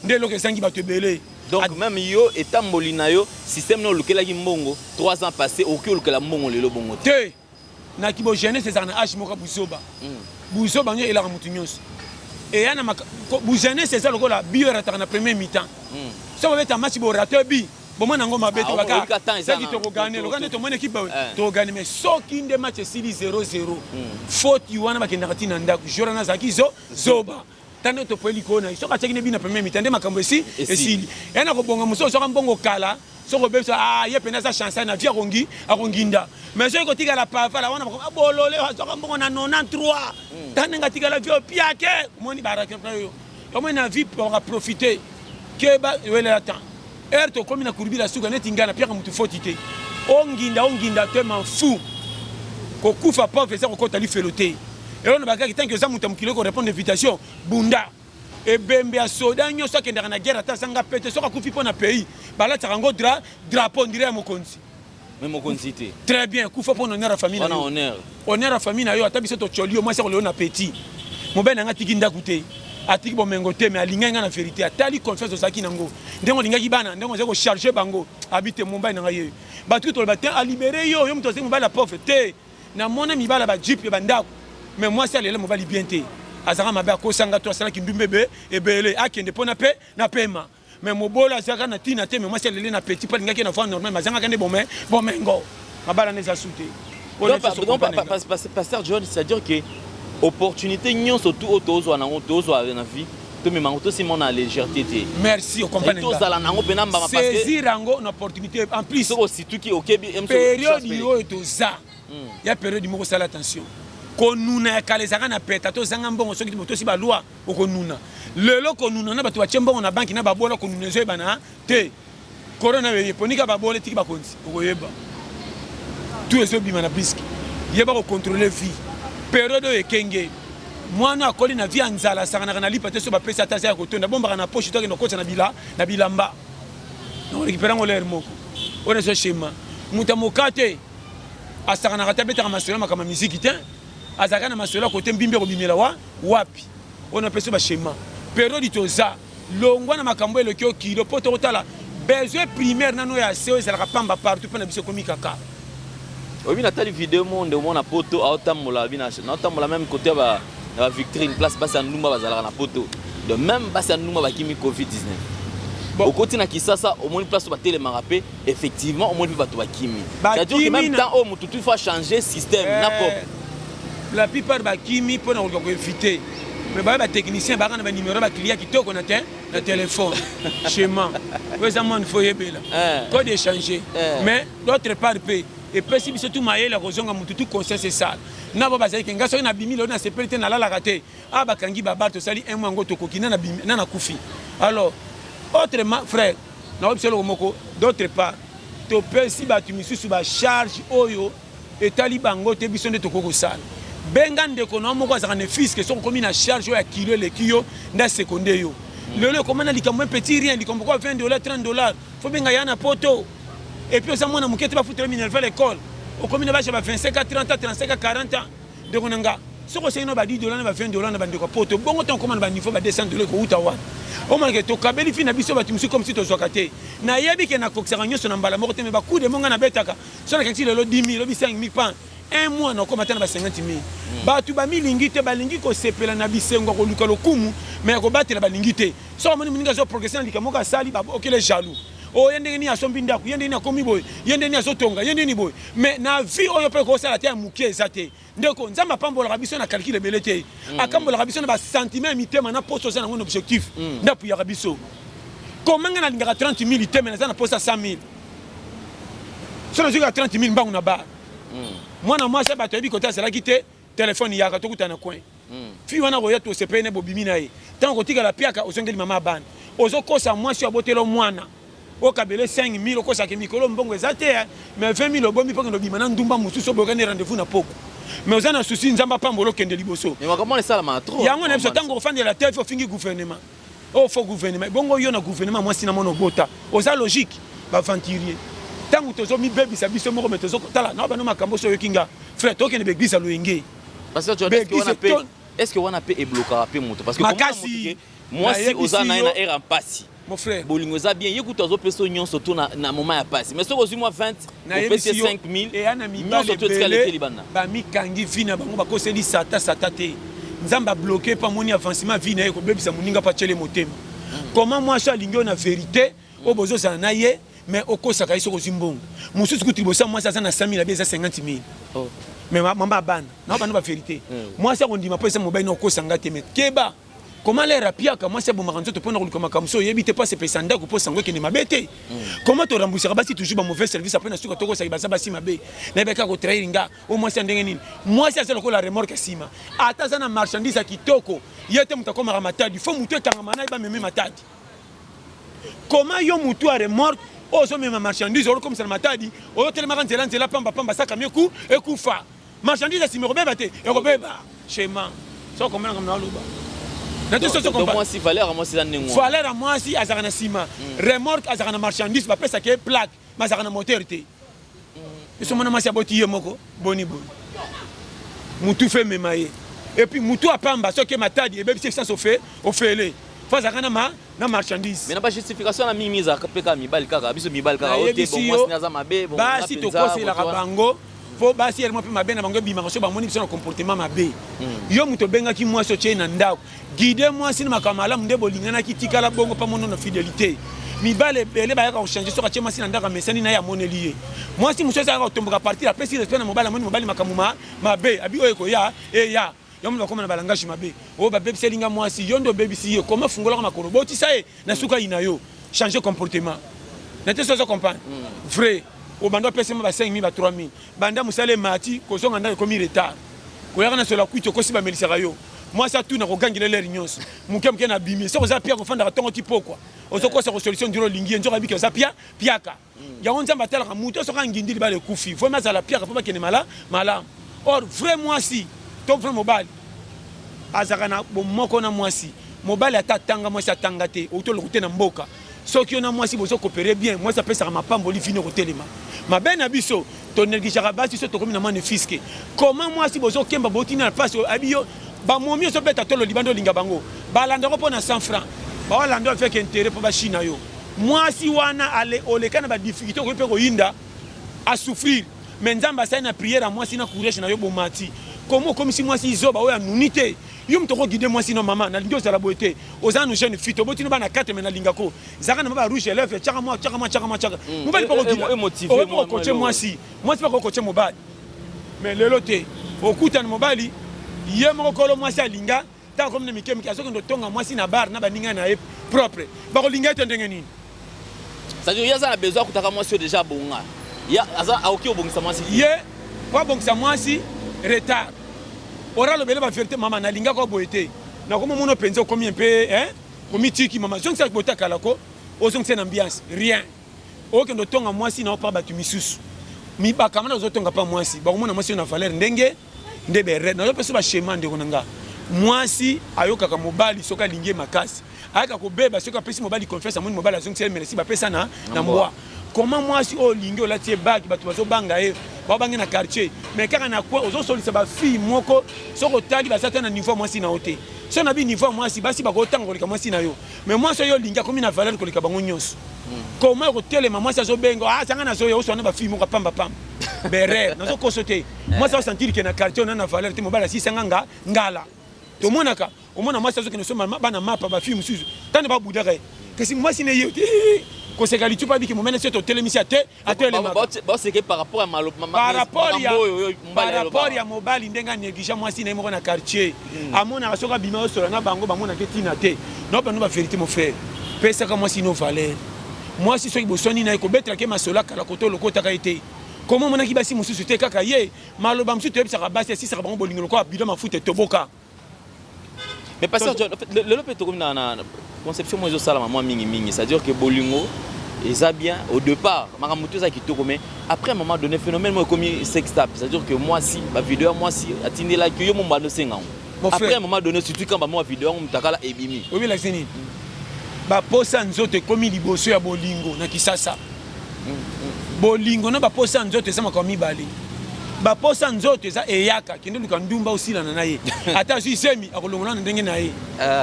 [SPEAKER 1] Nde eloko ezangi bato ebele.
[SPEAKER 3] Donc même yo etamboli na yo, système na olukelaki mbongo 3 ans passé, okoki olukela mbongo lelo bongo te.
[SPEAKER 1] Te. Na kibo jeunesse ezalaka na age moko buzoba. Buzoba nyo elaka mutu nyonso. Eya na bu jeunesse eza lokola bio erataka na premier mi-temps. Soki obeta match bo rater bi, bomona yango mabe te baka soki tokogane lokola nde tomoni équipe tokogane, mais soki nde match esili 0-0, faute wana bakendaka ti na ndako. Jour wana azalaki zoba. Tanda topoye likolo na ye, soki atiaki nde bi na premier mi-temps nde makambo esi esili. Eya na kobonga mosusu ozwaka mbongo kala, soki obebisa ah ye pena aza chancel na vie akongi akonginda, mais soki kotikala pavala wana bolole azwaka mbongo na 93 tanda ndenge atikala vie opiake omoni barakaka yo omoni na vie baka profiter keba welela temps heure tokomi na kurbila suka neti ngai napiaka motu foti te, onginda onginda te m'en fou. Kokufa pauvre eza kokota lifelo te. Eloko na bakaki tant que oza moto ya mokili oko répondre invitation bunda. Ebembe ya soda nyonso akendaka na guerre ata azanga pete, soki akufi mpo na pays balatisaka yango drapeau ndire ya mokonzi.
[SPEAKER 3] Mais mokonzi te.
[SPEAKER 1] Très bien, kufa mpo na honneur ya famille na yo.
[SPEAKER 3] Honneur.
[SPEAKER 1] Honneur ya famille na yo, ata biso totyoli yo, mwasi akolelo na petit. Mobali na nga atiki ndako te, atiki bomengo te, mais alingaki nga na vérité, atali confiance ozalaki nango. Ndenge olingaki bana, ndenge ozali kocharge bango, abi te mobali na nga ye. Bato toloba te alibere yo, yo moto azali mobali ya pauvre te. Namona mibala ba jeep ya bandako, mais mwasi alela mobali bien te. Azalaka mabe, akosanga to asalaki ndumba ebe ebele, akende mpo na pe na pema. Mais mobolo azalaka na tina te, mais mwasi alele na petit mpo alingaki na voie normale, mais azangaka nde bome bomengo. Mabala nde eza su te.
[SPEAKER 3] Donc, Pasteur John, c'est-à-dire que opportunité nyonso tout oyo tozwa nango, tozwa na vie, tomema yango, tosima na légèreté te.
[SPEAKER 1] Merci, okomprendre.
[SPEAKER 3] Tozala nango mpe na mbama parce que
[SPEAKER 1] saisir yango na opportunité en plus.
[SPEAKER 3] Soki osituki okebi
[SPEAKER 1] période oyo toza ya période moko, osala attention. Konuna ya kala ezalaka na peta, tozanga mbongo soki tosi balwa okonuna. Lelo konuna na bato batie mbongo na banki na babola, konuna ezoyebana te. Corona oyo eponika babola etiki bakonzi, okoyeba tout ezobima na briske. Yeba kocontrôle vie période oyo ekenge. Mwana akoli na vie ya nzala, asakanaka na lipa te. So bapesi ata aza ya kotonda, bombaka na poche to akende kokotisa na bilamba nakorécupérer yango lere moko. Oyo nazo schéma, moto amoka te, asakanaka te, abetaka masolo makambo ya miziki te, azalaka na masolo ya kote mbimbi akobimela wa wapi. Oyo napesi baschéma période toza, longwa na makambo eleki yo kilo mpo tokotala besoin primaire nano ya se oyo ezalaka pamba partout mpo na biso ekomi kaka.
[SPEAKER 3] Oyebi, natali video monde omona poto aotambola, naotambola même côté ya ba na bavitrine, place basi ya ndumba bazalaka na poto. Donc même basi ya ndumba bakimi COVID-19.
[SPEAKER 1] Bon.
[SPEAKER 3] Okoti na Kisasa, omoni place oyo batelemaka mpe effectivement omoni mpe bato bakimi, c'est-à-dire que même temps oyo motu tu faut changer système na cop.
[SPEAKER 1] La plupart bakimi mpo na koluka koéviter, mais baya batechnicien baka na banimero baclient kitoko na te na téléphone. Schéma oyo eza mwana fo oyebela code échanger. Mais d'autre part mpe epesi biso tu mayele ya kozonga motu tu conscience esala na bo bazali ke ngai soki nabimi lelo nasepeli te, nalalaka te. A bakangi babar, tosali un mois yango tokoki na nakufi. Alors autrement, frère, nakoyi biso eloko moko. D'autre part topesi bato misusu bacharge oyo etali bango te. Biso nde tokoki kosala. Benga ndeko na yo moko azalaka ne fiske, soki okomi na charge oyo ya kilo eleki yo, nde asekonde yo. Lelo ekoma na likambo un petit rien, likambo kwa 20 $, 30 $, fo benga ya na poto. Et puis oza mwana moke te, bafutela minerval école, okomi na bâge ya ba 25 à 30 à 35 à 40 ans. Ndeko na nga, soki osengi na ba 10 $ na ba 20 $ na bandeko ya poto bongo, ntango okoma na baniveau ba 200 $ ekouta wana, omonake tokabeli fi na biso bato mosusu comme si tozwaka te. Nayebi ke nakokisaka nyonso na mbala moko te, mais bacoup de monga nabetaka, so nakangisi lelo 10 000, lobi 5 000, pan un mois nakoma ata na ba 50 000. Bato bamilingi te, balingi kosepela na bisengo ya koluka lokumu, mais ya kobatela balingi te. Soki amoni moninga azoprogresse na likambo moko asali, okele jaloux. Oyo ye ndenge nini asombi ndako, ye ndenge nini akomi boye, ye ndenge nini azotonga, ye ndenge nini boye. Mais na vie oyo mpe kosala te ya moke eza te, ndeko. Nzambe apambolaka biso na calcul ebele te, akambolaka biso na basentiment ya mitema na poso oza nango na objectif. Nde apuyaka biso. Koma ngai nalingaka 30 000 te, mais naza na posa 100 000. So nazwikaka 30 000 mbangu na bar, mwana mwasi ya bato ayebi kote azalaki te, telefone yaka tokutana na coin. Fi wana koya, tosepeli ne bobimi na ye. Ntango kotikala piaka, ozongeli mama ya bana, ozokosa mwasi oyo abotela mwana, okabele 5000, okosaka mikolo mbongo eza te, mais 20 000 obomi mpo kende obima na ndumba mosusu, obokani rendez-vous na poko. Mais oza na souci Nzambe apambola, okende liboso.
[SPEAKER 3] Mais makambo wana esalamaka trop.
[SPEAKER 1] Yango na biso, ntango ofandela te, ofingi gouvernement oyo, fo gouvernement bongo yo na gouvernement mwasi na mwana obota, oza logique? Baaventurier, ntango tozomibebisa biso moko, me tozotala na bano makambo so oyoki nga, frère, tokende baeglise ya loyenge.
[SPEAKER 3] Parce que wana mpe, est ce que wana mpe eblokaka mpe moto? Parce que
[SPEAKER 1] Makasi.
[SPEAKER 3] mwasi oza na ye na ere ya mpasi,
[SPEAKER 1] Mon frère,
[SPEAKER 3] bolingo eza bien, ye kutu azopesa yo nyonso to na moment ya pasi, mais soki ozwi mwa 20, opesi ye 5000,
[SPEAKER 1] eya na mibali
[SPEAKER 3] nyonso to etikala ete
[SPEAKER 1] ebele
[SPEAKER 3] libanda.
[SPEAKER 1] Bamikangi vie na bango, bakoseli sata sata te. Nzambe abloquer mpo amoni avancement vie na ye kobebisa moninga, mpo atiele motema. Comment mwasi alingi oyo na vérité oyo bozozala na ye, mais okosaka ye soki ozwi mbongo mosusu? Kutu liboso ya mwasi aza na 100 000, abi eza 50 000.
[SPEAKER 3] Oh.
[SPEAKER 1] Mais mama, abana na bana, bavérité, mwasi akondima mpo eza mobali na okosanga te. Mais keba, comment lere apiaka mwasi abomaka nzoto mpona koluka makambo so oyebi te, mpo asepelisa ndako, mpo sango ekende mabe te. Comment toremboursaka basi toujours bamauvais service, apres na suka tokosaki baza basi mabe, nayebaki kaka kotrahir nga? O mwasi ya ndenge nini? Mwasi aza lokola remorque nsima, ata aza na marchandise ya kitoko, ye te moto akomaka Matadi, fo motu ekangama na ye, bameme Matadi. Comment yo motu ya remorque oyo ozomema marchandise, ozokomisa na Matadi, ozotelemaka nzela nzela pamba pamba, saka eku ekufa, marchandise ya nsima ekobeba te, ekobeba schéma. So komona na aloba na te, so
[SPEAKER 3] Donc mwasi, valeur ya mwasi eza ndenge wana.
[SPEAKER 1] Valeur ya mwasi azalaka na nsima remorque, azalaka na marchandise, bapesaka ye plaque, bazalaka na moteur te. Biso mwana mwasi aboti ye moko, boni boni mutu fe mema ye, et puis mutu apamba soki Matadi ebebisi essence, ofe ofele, fo azalaka na ma na marchandise.
[SPEAKER 3] Mais na bajustification na mingi ezalaka mpe kaka mibali, kaka biso mibali kaka oyo te.
[SPEAKER 1] Nayebisi
[SPEAKER 3] Bon,
[SPEAKER 1] yo,
[SPEAKER 3] mwasi aza mabe, bon,
[SPEAKER 1] basi
[SPEAKER 3] nga mpenza,
[SPEAKER 1] tokoselaka
[SPEAKER 3] moto wana.
[SPEAKER 1] Bango mpo basi elimo mpe mabe na bango ebimaka so bamoni biso na comportement mabe. Yo moto obengaki mwasi, otie na ndako, guide mwasi na makambo malamu nde bolinganaki, tikala bongo mpa mono na fidélité. Mibale ebele bayaka kochanger soki atie mwasi na ndako, amesani na ye, amoneli ye. Mwasi mosusu azalaka kotomboka partir, apesi respect na mobali, amoni mobali makambo mabe, abi oyo ekoya eya yo, moto bakoma na balangage mabe oyo babebiseli nga mwasi. Yo nde obebisi ye. Koma fungolaka makolo, botisa ye na suka yina yo, changer comportement na te. So ozo comprendre vrai, obanda opesi ma ba 5000, ba 3000, banda mosala emati, kozonga ndako ekomi retard, koyaka na solo kwiti, okosi, bamelisaka yo, mwasi atuna kogangela elere nyonso moke moke na bimi. Soki oza pia, kofandaka ntongo ti pokwa, ozokosa kosolution ndiro olingi ye, nzoka abiki oza pia piaka. Yango Nzambe atalaka motu soki angindi libala ekufi, vraiment azala piaka mpo bakende malamu. Or vrai mwasi to vrai mobali azalaka na bomoko na mwasi. Mobali ata atanga, mwasi atanga te, outi oloko te na mboka, soki yo na mwasi bozokopere bien, mwasi apesaka mapamboli, vino kotelema. Mabe na biso, tonégligeaka basi. So tokomi na mwana fiske, comment mwasi bozokemba, botina na mpasi, abi yo bamomi ozobeta tolo libanda, olinga bango balandako mpo na 100 francs, baolanda avec intérêt mpo bachina yo. Mwasi wana ale oleka na badifficulté, okoki mpe koyinda asouffrir, mais Nzambe asali na prière ya mwasi na courage na yo, bomati. Komo okomisi mwasi zoba oyo anuni te? Yo moto okoguide mwasi no, mama, nalingi ozala boye te, oza nu jeune fille, toboti no bana 4, me nalingako zalaka na ma ba rouge à lèvre, tiaka mwa, tiaka mwa, tiaka mwa, tiaka. Mobali mpo koguida,
[SPEAKER 3] emotive
[SPEAKER 1] okoki mpo kokoche mwasi, mwasi mpo akokoche mobali. Mais lelo te, okutana mobali ye moko kolo mwasi alinga, ntango komi na mike mike, azokende otonga mwasi na bar na baninga na ye propre, bakolinga ye te ndenge nini?
[SPEAKER 3] C'est-à-dire ye aza na besoin akutaka mwasi oyo déjà abonga, ye aza akoki obongisa mwasi te.
[SPEAKER 1] Ye po abongisa mwasi, retard ora alobele bavérité: mama, nalingaka boye te, nakomomona mpenza okomi mpe komitiki, mama, zongisa botakala ko ozongisa na ambiance, rien. Okende otonga mwasi na opa bato misusu mibakama na ozotonga mpa mwasi, bakomona mwasi oyo na valeur ndenge nde bere. Nazopesa baschéma, ndeko na nga. Mwasi ayokaka mobali soki alingi ye makasi, ayaka kobeba soki apesi mobali confiance, amoni mobali azongisa ye merci, bapesa na mbwa. Comment mwasi oyo olingi, olati ye baki, bato bazobanga ye, baobange na quartier, mais kaka na coin ozosolisa bafille moko, soki otali baza te na niveau ya mwasi na yo te. So na bi niveau ya mwasi, basi bakotanga koleka mwasi na yo, mais mwasi oyo olingi akomi na valeur koleka bango nyonso. Comment ekotelema? Mwasi azobenga: ah, sanga nazoya, oswana bafille moko pamba pamba berere. Nazokoso te, mwasi aosentir ke na quartier ona na valeur te, mobali asisanga nga ngala. Tomonaka, omona mwasi azokende so bana mapa, bafille mosusu tande babudaka ye, kasi mwasi ne ye te koseka litupa, abiki momene so totelemisi ate atelemaka.
[SPEAKER 3] Baseke par rapport ya
[SPEAKER 1] Par rapport ya mobali ndenge anéglige mwasi na ye moko na quartier, amonaka soki abima osola na bango, bamonaka etina te. Naopano bavérité, mon frère, pesaka mwasi no valeur. Mwasi soki boswani na ye, kobetelaka ye masolo akala, koto olokotaka ye te. Koma omonaki basi mosusu te, kaka ye. Maloba mosusu toyebisaka basi esisaka bango bolingo lokola bidon mafuta etoboka.
[SPEAKER 3] Mais pasteur John, en fait, lelo mpe tokomi na conception moko ezosalama mwa mingimingi, c'est-à-dire que bolingo Eza bien au départ, makambo to eza kitoko, mais après un moment donné, phénomène moko ekomi sextape, c'est-à-dire que mwasi, bavideo ya mwasi atindelaki yo, mo bando osenga yango.
[SPEAKER 1] Mon
[SPEAKER 3] Après
[SPEAKER 1] frère.
[SPEAKER 3] un moment donné, surtout quand bamwa video yango mutakala ebimi.
[SPEAKER 1] Oyebelakisi nini? Baposa nzoto ekomi liboso ya bolingo na Kisasa. Bolingo na baposa nzoto eza makambo mibale. Baposa nzoto eza eyaka, kende luka ndumba, osilana na ye, ata azwi zemi, akolongola na ndenge na ye.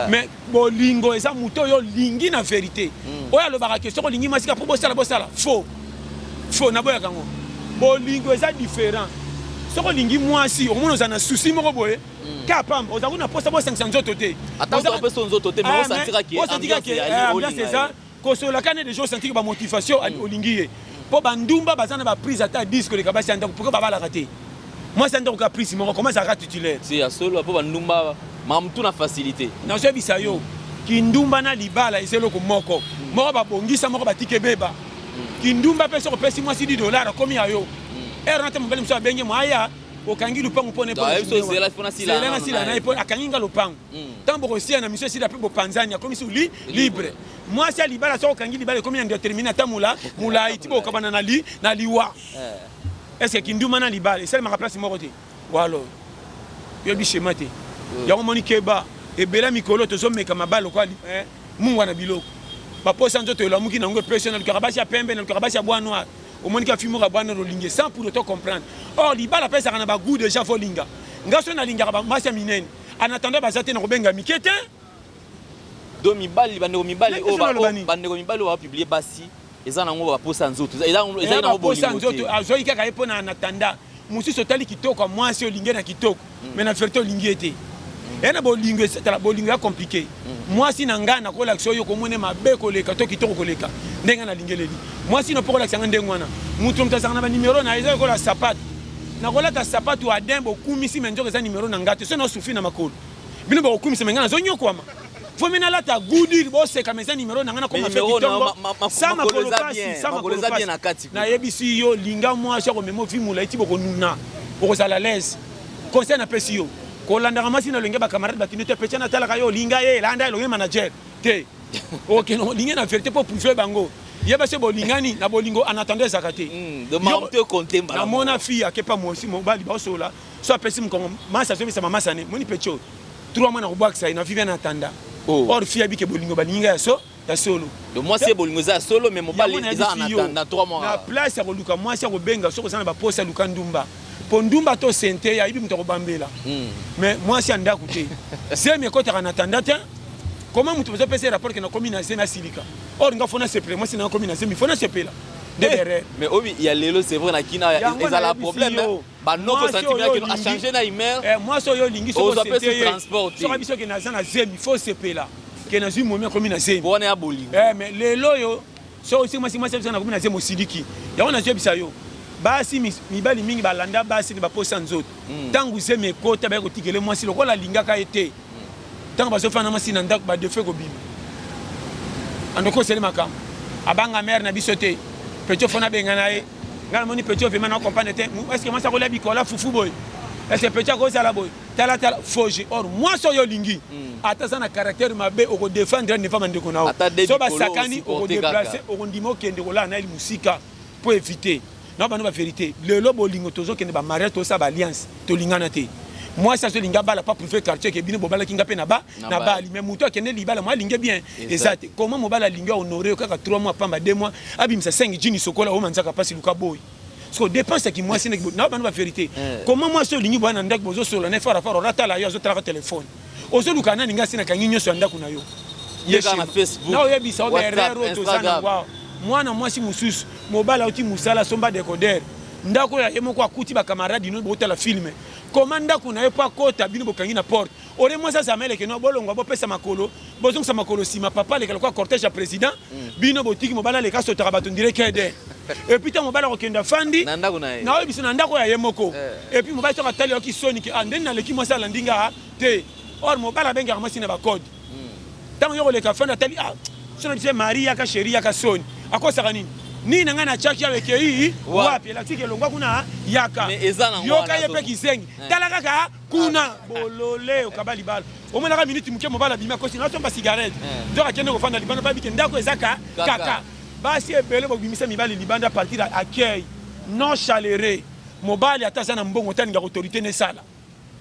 [SPEAKER 1] Mais bolingo eza moto oyo olingi na vérité. Oyo alobaka ke soki olingi mwasi kaka mpo bosala bosala, faux, faux, naboyaka yango. Bolingo eza différent. Soki olingi mwasi, okomona ozala na souci moko boye kaka pamba, oza kuna posa bosangisa nzoto te.
[SPEAKER 3] Ata opesa nzoto te, mais osentiraki
[SPEAKER 1] osentiraki ambiance eza kosolaka ne déjà, osentiki bamotivation, olingi ye. Mpo bandumba baza na baprise ata 10 koleka basi ya ndako. Pourquoi babalaka te mwasi ya ndako ka prise moko? Comment ezalaka titulaire?
[SPEAKER 3] Si ya solo, mpo bandumba makambo na facilité.
[SPEAKER 1] Nazoyebisa yo, kindumba na libala eza eloko moko moko, babongisa moko, batika ebeba. Kindumba mpe soki opesi mwasi 10 dollar, akomi ya yo. Ere wana te, mobali mosusu abenge mo aya, okangi lupangu mpona
[SPEAKER 3] Zela
[SPEAKER 1] nasila na ye mpo akangi nga lopangu. Ntango bokosia na miso esila mpe bopanzani, akomisi li libre. Mwasi ya libala, soki okangi libala, ekomi indéterminé, ata mula molai ti bokabana na li na liwa. Est ce que kindumba na libala esalemaka place moko te? Walo yoyebi schéma te. Yango moni keba, ebele mikolo tozomeka mabala lokola mungwa na biloko. Baposa nzoto elamuki nango, epesi nalukaka basi ya pembe, nalukaka basi ya bois noir. Omoni ka fille moko ya bois noir, olingi sans pour autant comprendre. Or libala apesaka na bagoût déjà. Folinga nga so nalingaka bamasi ya minene, en attendant baza te na kobenga mike te.
[SPEAKER 3] Do mibali, bandeko mibali oyo, bandeko mibali oyo bapublie basi, eza nango baposa nzoto, eza nango
[SPEAKER 1] bolingo nzoto azwaki kaka ye mpo na en attendant mosusu. Otali kitoko ya mwasi, olingi na kitoko, mais na vérité olingi ye te. Eya na bolingo, tala, bolingo ya compliqué. Mwasi na ngai nakolakisa oyo komona mabe koleka to kitoko koleka ndenge nalingeleli mwasi no mpo kolakisa nga ndenge wana. Moto moto azalaka na banimero na ye, eza lokola sapato. Nakolata sapato adin, bokumisi, mais nzoka eza nimero na ngai te. So naosufri na makolo, bino bokokumisa, mais ngai nazonyokwama. Vomi nalata goodil, boseka, mais eza nimero na ngai. Nakoma fe kitongo sa makolo pasi, sa makolo pasi. Nayebisi yo, linga mwasi akomema ovi molai ti bokonuna, okozala l'aise. Conseil napesi yo, kolandaka mwasi na elongi bacamarade batindi te. Petia natalaka yo, olinga ye, elanda elongi manager te. Okende olingi na vérité mpo prouve bango, yeba se bolingani na bolingo. En attendant ezalaka te. Namona fille akepa mwasi, mobali baosola, so apesi mokongo, masi azobisa mamasi ane moni peti oyo 3 mois na kobwakisa ye na vive en attendant. Or fille abike bolingo, balingi ngai ya so ya solo.
[SPEAKER 3] Mwasi ye bolingo eza ya solo, mais mobali eza en attendant 3 mois.
[SPEAKER 1] Na place ya koluka mwasi ya kobenga, soki oza na baposa, luka ndumba, mpo ndumba to sente ayebi moto akobambela, mais mwasi ya ndako te. Zemi ekɔtaka na tanda te. Comment moto bazopesa ye rapport ke nakomi na zemi, asilika? Or nga faut nasepela, mwasi na komi na zemi, faut nasepela nde derrière.
[SPEAKER 3] Mais obi ya lelo, c'est vrai, na kina ezala problème, banoko sentiment ke achanger na humeur.
[SPEAKER 1] Mwasi oyo olingi, soki biso ke naza na zemi, faut sepela ke nazwi momi, akomi na zemi.
[SPEAKER 3] Wana ya bolingo.
[SPEAKER 1] Mais lelo oyo, soki osi mwasi, mwasi biso nakomi na zemi, osiliki. Yango nazoyebisa yo, basi, mibali mingi balanda basi na baposa nzoto. Ntango zemi ekota, baye kotikele mwasi lokola alingaka ye te. Ntango bazofanda mwasi na ndako, badefo ekobima, andoko osali makambo, abanga mare na biso te. Petit faut nabenga na ye. Ngai namoni petit vraiment na comprendre te. Est ce que mwasi akolia bikola fufu boye? Est ce que petit akozala boye? Talatala foge. Or mwasi oyo olingi, ata aza na caractère mabe, okodefendre neva bandeko na yo. So basakani, okodeplace, okondima, okende kolala na ye mosika mpo éviter na bano bavérité. Lelo bolingo, tozokende bamariage, tosala baalliance, tolingana te. Mwasi azolinga bala pa prouver quartier ke bino bobalaki nga mpe na ba na bali. Mais moto akende libala mo alingi bien eza te. Comment mobali alingi ahonore yo kaka 3 mois pamba, 2 mois, abimisa 5 jini sokola oyo manzaka mpasi, luka boyi? Parce que dépense ya kimwasi na bano bavérité. Comment mwasi olingi boya na ndako, bozosola na farafara, oratala yo, azotalaka telefone, ozoluka nani? Ngai asi nakangi nyonso ya ndako na yo. Na oyebisa o baerreur oyo toza nango. Mwana mwasi mosusu, mobali auti mosala, asomba décodeur, ndako oyo ye moko akuti bacamarade no botala film. Koma ndako na ye mpo akota, bino bokangi na porte. Ore mwasi azala mayele keno bolongwa, bopesa makolo, bozongisa makolo nsima. Papa aleka lokola cortège ya président, bino botiki mobali aleka, asotaka bato ndire kede. Et puis ntango mobali akokende, afandi naoyebiso na ndako ya ye moko. Et puis mobali soki atali, ayoki soni ke ndeni naleki, mwasi alandi nga te. Or mobali abengaka mwasi na bacode. Ntango yo koleka, afandi, atali, ah, so na biso mari yaka, chéri yaka, soni akosaka nini nini na ngai natiaki awa ekei wapi? Elakisiki elongwa kuna, yaka yoka ye mpe kizengi. Tala kaka kuna bolole, okaba libala, omonaka miniti moke mobali abimi, akosi nasomba cigarette, nzoka akende kofanda libanda mpo abike ndako eza kaka. Basi ebele bobimisa mibali libanda partir ya accueil non chaleureux. Mobali ata aza na mbongo te alingaka autorite na esala.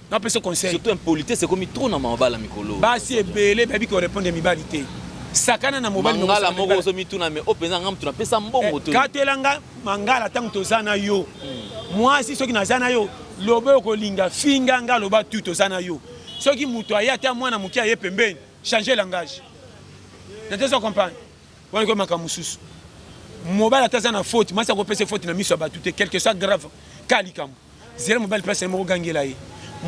[SPEAKER 1] Napesa conseil.
[SPEAKER 3] Surtout impolitesse ekomi trop na mabala mikolo.
[SPEAKER 1] Basi ebele bayebi ko repondre mibali te. Sakana na mobali
[SPEAKER 3] mangala moko ozo mituna mais o penza nga mutu napesa mbongo to.
[SPEAKER 1] Katela nga mangala tango toza na yo. Mwasi soki naza na yo loba okolinga finga nga loba tout toza na yo. Soki mutu aye ata mwana moke aye pembeni changer langage. Na tozo comprendre. Wana ekomi makambo mosusu. Mobali ata aza na faute, mwasi akopesa faute na miso ya bato te, quelque soit grave ka likambo. Zela mobali place na ye moko gangela ye.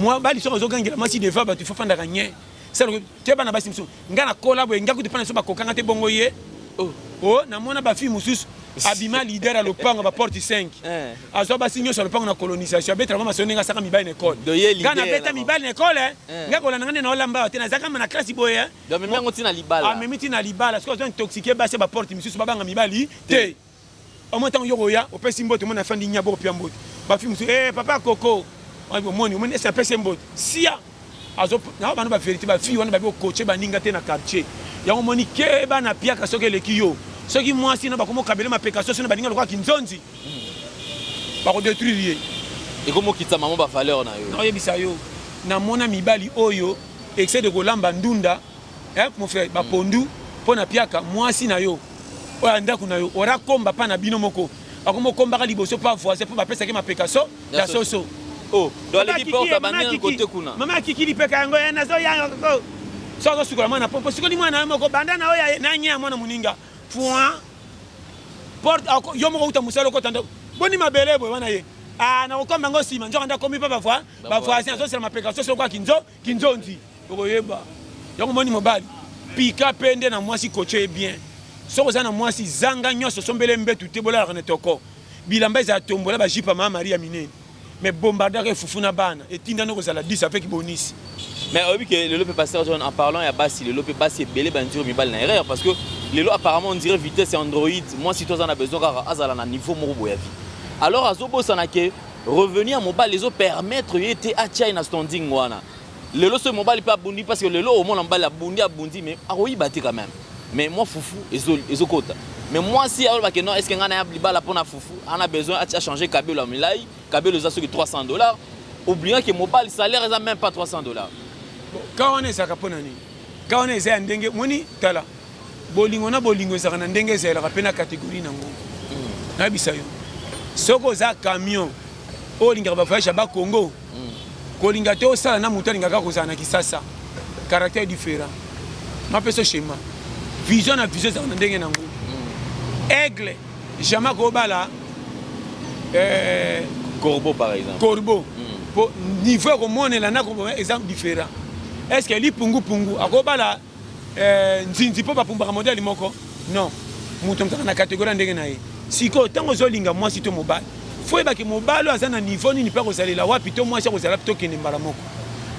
[SPEAKER 1] Mobali soki azogangela mwasi devant bato, il faut fandaka nye. Sala te bana basi mosusu. Nga nakola boye, nga kutu pana so bakokanga te bongo ye.
[SPEAKER 3] Oh,
[SPEAKER 1] oh namona ba fille mosusu abima leader ya lopango ba porte 5.
[SPEAKER 3] Eh.
[SPEAKER 1] Azwa basi nyonso ya lopango na colonisation, abetela bango masolo ndenge asaka mibali na ekole. Nga nabeta mibali na ekole,
[SPEAKER 3] eh.
[SPEAKER 1] Nga kolanda nga nde naolamba awa te, nazalaka na classe boye. Eh.
[SPEAKER 3] Donc amemi yango ti na libala.
[SPEAKER 1] Amemi ti na libala, sikoyo azo intoxiquer basi ya ba porte misusu babanga mibali te. Au moins tango yo okoya opesi mbote omoni afandi nya boko pia mbote. Ba fille mosusu eh papa koko. Omoni omoni esi apesi mbote. Sia azo na bana ba verite ba fille wana ba ko coacher baninga te na quartier. Yango omoni keba na piaka soki eleki yo. Soki mwasi na bakomo kabele mapeka soso na baninga lokola kinzonzi. Bako detruire ye.
[SPEAKER 3] Ekomokitisa mama ba valeur na yo.
[SPEAKER 1] Nakoyebisa yo namona mibali oyo excès de kolamba ndunda eh, mon frère ba pondu mpo na piaka mwasi na yo oyo ya ndako na yo ora komba pa na bino moko akoma okombaka liboso pa voisin mpo bapesaki mapeka so ya soso.
[SPEAKER 3] Oh, donc aleki porte abandi na côté kuna.
[SPEAKER 1] Mama akiki lipeka yango ye nazoya so azosukola mwana pompo sikoli mwana yo moko banda na oyo na nye ya mwana moninga point porte yo moko uta mosala okota ndako boni mabele boye wana ye ah nakokomba yango nsima nzoka nde akomi mpe ba voisin azosela mapeka soso lokola kinzo kinzonzi okoyeba yango omoni mobali pika mpe nde na mwasi koche ye bien soki oza na mwasi zanga nyonso osombele mbetu te bolalaka na toko bilamba ezala tombola ba jupe ya mama Maria minene mais bombardaka efufu na bana etinda nde kozala 10 avec bonus.
[SPEAKER 3] Mais oyebi ke lelo mpe pasteur John en parlant ya basi lelo mpe basi ebele bandiri mibali na erreur parce que lelo apparemment on dirait vitesse ya Android mwasi to aza na besoin kaka azala na niveau moko boye ya vie alors azobosana ke revenu ya mobali ezo permettre ye te atia ye na standing wana lelo soki mobali mpe abundi parce que lelo omona mobali abundi abundi mais akoyiba te quand même mais mwa fufu ezokota mais mwasi alobake non est ce que ngai naya libala mpona fufu ana besoin atia changer kabelo ya milai kabelo eza soki 300 $, oubliant que mobali salaire eza même pas 300 $.
[SPEAKER 1] Bon, ka wana ezalaka mpo na nini? Ka wana eza ya ndenge moni tala bolingo na bolingo ezalaka na ndenge ezalelaka mpe na catégorie nango. Nayebisa yo soki oza camion oyo olingaka bavoyage ya bakongo kolinga te osala na moto alingaka kozala na Kisasa, caractère différent. Mapesa schéma vision na vision ezalaka na ndenge nango. Aigle jamais akobala
[SPEAKER 3] corbeau par exemple.
[SPEAKER 1] Corbeau po niveau ya komonela na eza différent. Est ce que lipungupungu akobala nzinzi mpo bapumbaka modele moko? Non, moto motaka na catégorie ya ndenge na ye. Sikoyo ntango ozolinga mwasi to mobali, fo oyebaki mobali oyo aza na niveau nini mpe akozalela wapi to mwasi akozala wapi tokende mbala moko.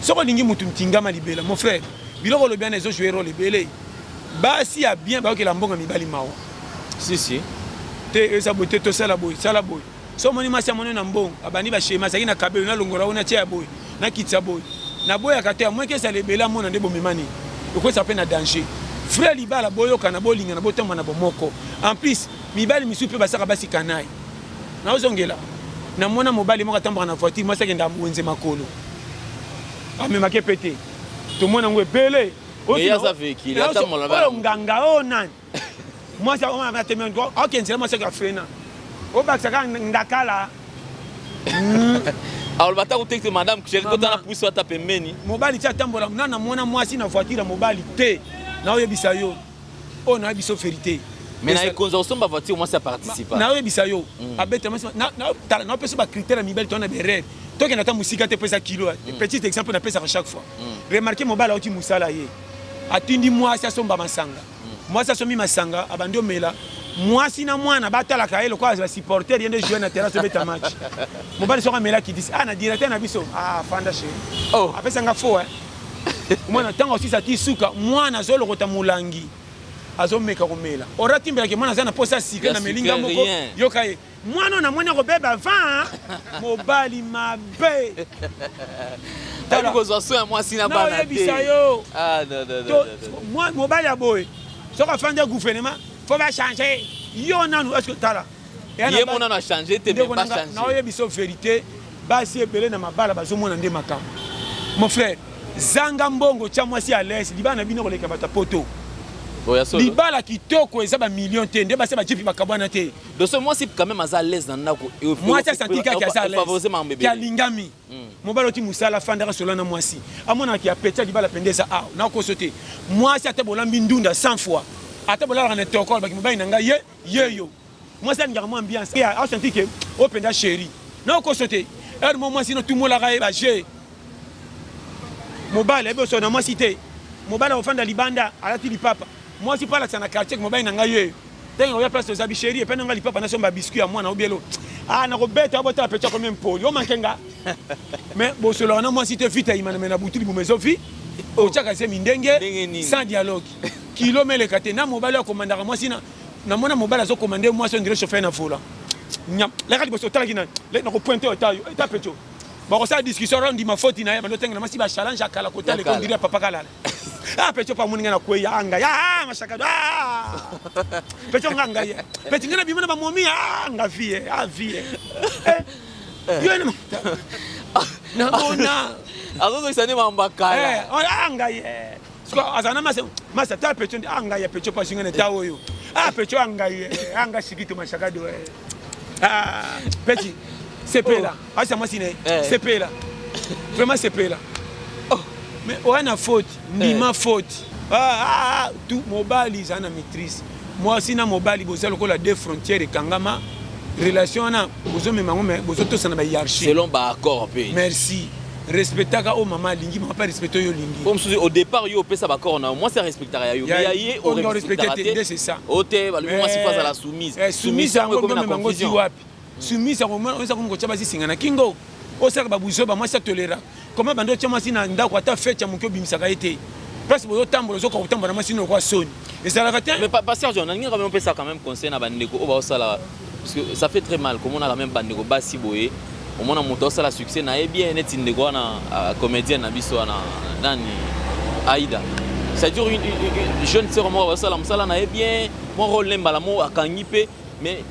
[SPEAKER 1] Soki olingi motu ntingama libela, mon frère, biloko olobi wana ezojouer rôle ebele. Basi ya bien bayokela mbongo ya mibali mawa.
[SPEAKER 3] Si si.
[SPEAKER 1] Te eza boye te, tosala boye, sala boye. So omoni mwasi amoni na mbongo abandi bashema azalaki na kabelo nalongola oyo natia ya boye nakitisa boye naboyaka te amoki ezala ebele amona nde bomemani okozala mpe na danger. Vrai libala boyokana bolingana botamba na bomoko. En plus mibali misusu mpe basaka basi kanai naozongela namona mobali moko atambaka na voiture mwasi akenda wenze makolo amemaki mpe te tomona yango ebele. Oyo nganga oyo nani mwasi atemi akenzela mwasi ake afrena obakisa kaka ndakala.
[SPEAKER 3] Aloba ata kotekte madame chéri kota na puso ata pembeni.
[SPEAKER 1] Mobali ti atambola na namona mwasi na voiture ya mobali te naoyebisa yo oyo nayebi biso vérité.
[SPEAKER 3] Mais na ekonza kosomba voiture mwasi aparticipa.
[SPEAKER 1] Naoyebisa yo abeta mwasi tala naopesa bacritère ya mibali to na berere tokende ata mosika te mpo eza kilo. Petit exemple napesaka chaque fois, remarque mobali auti mosala ye atindi mwasi asomba masanga, mwasi asombi masanga abandi omela, mwasi na mwana batalaka ye lokola basupporter ye nde joueur na terrasse obeta match. Mobali soki amelaki disi ah na directeur na biso ah fanda chéri.
[SPEAKER 3] Oh.
[SPEAKER 1] Apesanga faux mwana ntango osisa ti suka mwana azolokota molangi azomeka komela ora timbelaki mwana aza na posa sika na melinga moko yoka ye mwana oyo namoni akobeba va mobali mabe.
[SPEAKER 3] Kozwa so ya mwasi na bana.
[SPEAKER 1] Naoyebisa yo mobali ya boye soki afandi ya gouvernement fo bachange. Yo nanu, est-ce que tala
[SPEAKER 3] ye mo nanu achange te, mais bachange.
[SPEAKER 1] Naoyebi so vérité, basi ebele na mabala bazomona nde makambo. Mon frère, zanga mbongo, tia mwasi à l'aise, libala na bino koleka bato ya poto. Libala kitoko eza bamillion te, nde basi bajipi bakabwana te.
[SPEAKER 3] Donc so mwasi quand même aza à l'aise na ndako,
[SPEAKER 1] mwasi asanti kaka aza à l'aise, ki alingami. Mobali oti mosala, afandaka solo na mwasi, amonaka ya peti ya libala pende eza awa, nakoso te. Mwasi, ata bolambi ndunda 100 fois, ata bolalaka na etokol, baki mobali na ngai ye yeyo. Mwasi alingaka mwa ambiance, asanti ke oyo mpenza chéri, nakoso te. Heure mo mwasi notumolaka ye baje, mobali ayebi osola na mwasi te. Mobali akofanda libanda, alati lipapa, mwasi mpo alakisa na quartier ke mobali na ngai yeyo. Ntango oya place oza bichéri, epai nanga lipapa, nasomba biscuit ya mwana obielo, ah, nakobeta, obotala peti akomi mpoli omanke nga. Mais bosolaka na mwasi te, vite ayima na me na butu libumu ezovi, otiaka zemi ndenge sans dialogue, kilo meleka te na mobali oyo akomandaka mwasi. Na namona mobali azokomande mwasi, on dirait chauffeur na volant. Nyam leka liboso, otalaki nani nakopointe oyo tayo eta pecho, bakosala discussion wana, ndima foti na ye, bando otengela mwasi bachallenge akala kotala on dirait papa kalala. Ah, pecho pa moni nga na kweya, ah, ngai, ah, mashakado, ah, pecho nga ngai peti nga na bima na bamomi, ah, nga vie, ah, vie, eh, yo na namona.
[SPEAKER 3] Azozongisa nde makambo ya kala.
[SPEAKER 1] Ah, ngai siko azala na masa masa, tala pecho nde, ah, ngai ya pecho pa zinga na ta oyo, ah, pecho, ah, ngai, ah, nga shikito mashakado, ah, peti sepela, asa mwasi na ye sepela, vraiment sepela. Mais oya na faute, ndima faute. Ah, ah, tout mobali eza na maîtrise. Mwasi na mobali boza lokola deux frontières ekangama. Relation wana bozomema yango, mais bozotosana bahiérarchie.
[SPEAKER 3] Selon baaccord mpe.
[SPEAKER 1] Merci. Respectaka oyo mama alingi, mama mpe respecte oyo olingi.
[SPEAKER 3] Po mosusu au départ yo opesa baaccord na yo, mwasi arespectaka ya yo, mais ya ye
[SPEAKER 1] orespecte te nde, c'est ça.
[SPEAKER 3] O te, balobi mwasi fo azala soumise.
[SPEAKER 1] Soumise yango ekomi na confusion wapi? Soumise yango eza komi kotya basi singa na kingo, osalaka babuzo, bamwasi atolera koma bando otya mwasi na ndako, ata fete ya moke obimisaka ye te. Place bozotambola, ozokoka kotambola na mwasi lokola soni ezalaka te.
[SPEAKER 3] Mais pasteur John, nalingi quand même opesa quand même conseil na bandeko oyo baosala, parce que ça fait très mal komona quand même bandeko basi boye, omona moto aosala succès na ye bien, neti ndeko wana comédienne na biso wana nani, Aïda, c'est-à-dire une jeune sœur moko basala mosala na ye bien, mwa rôle ne mbala moko akangi mpe, mais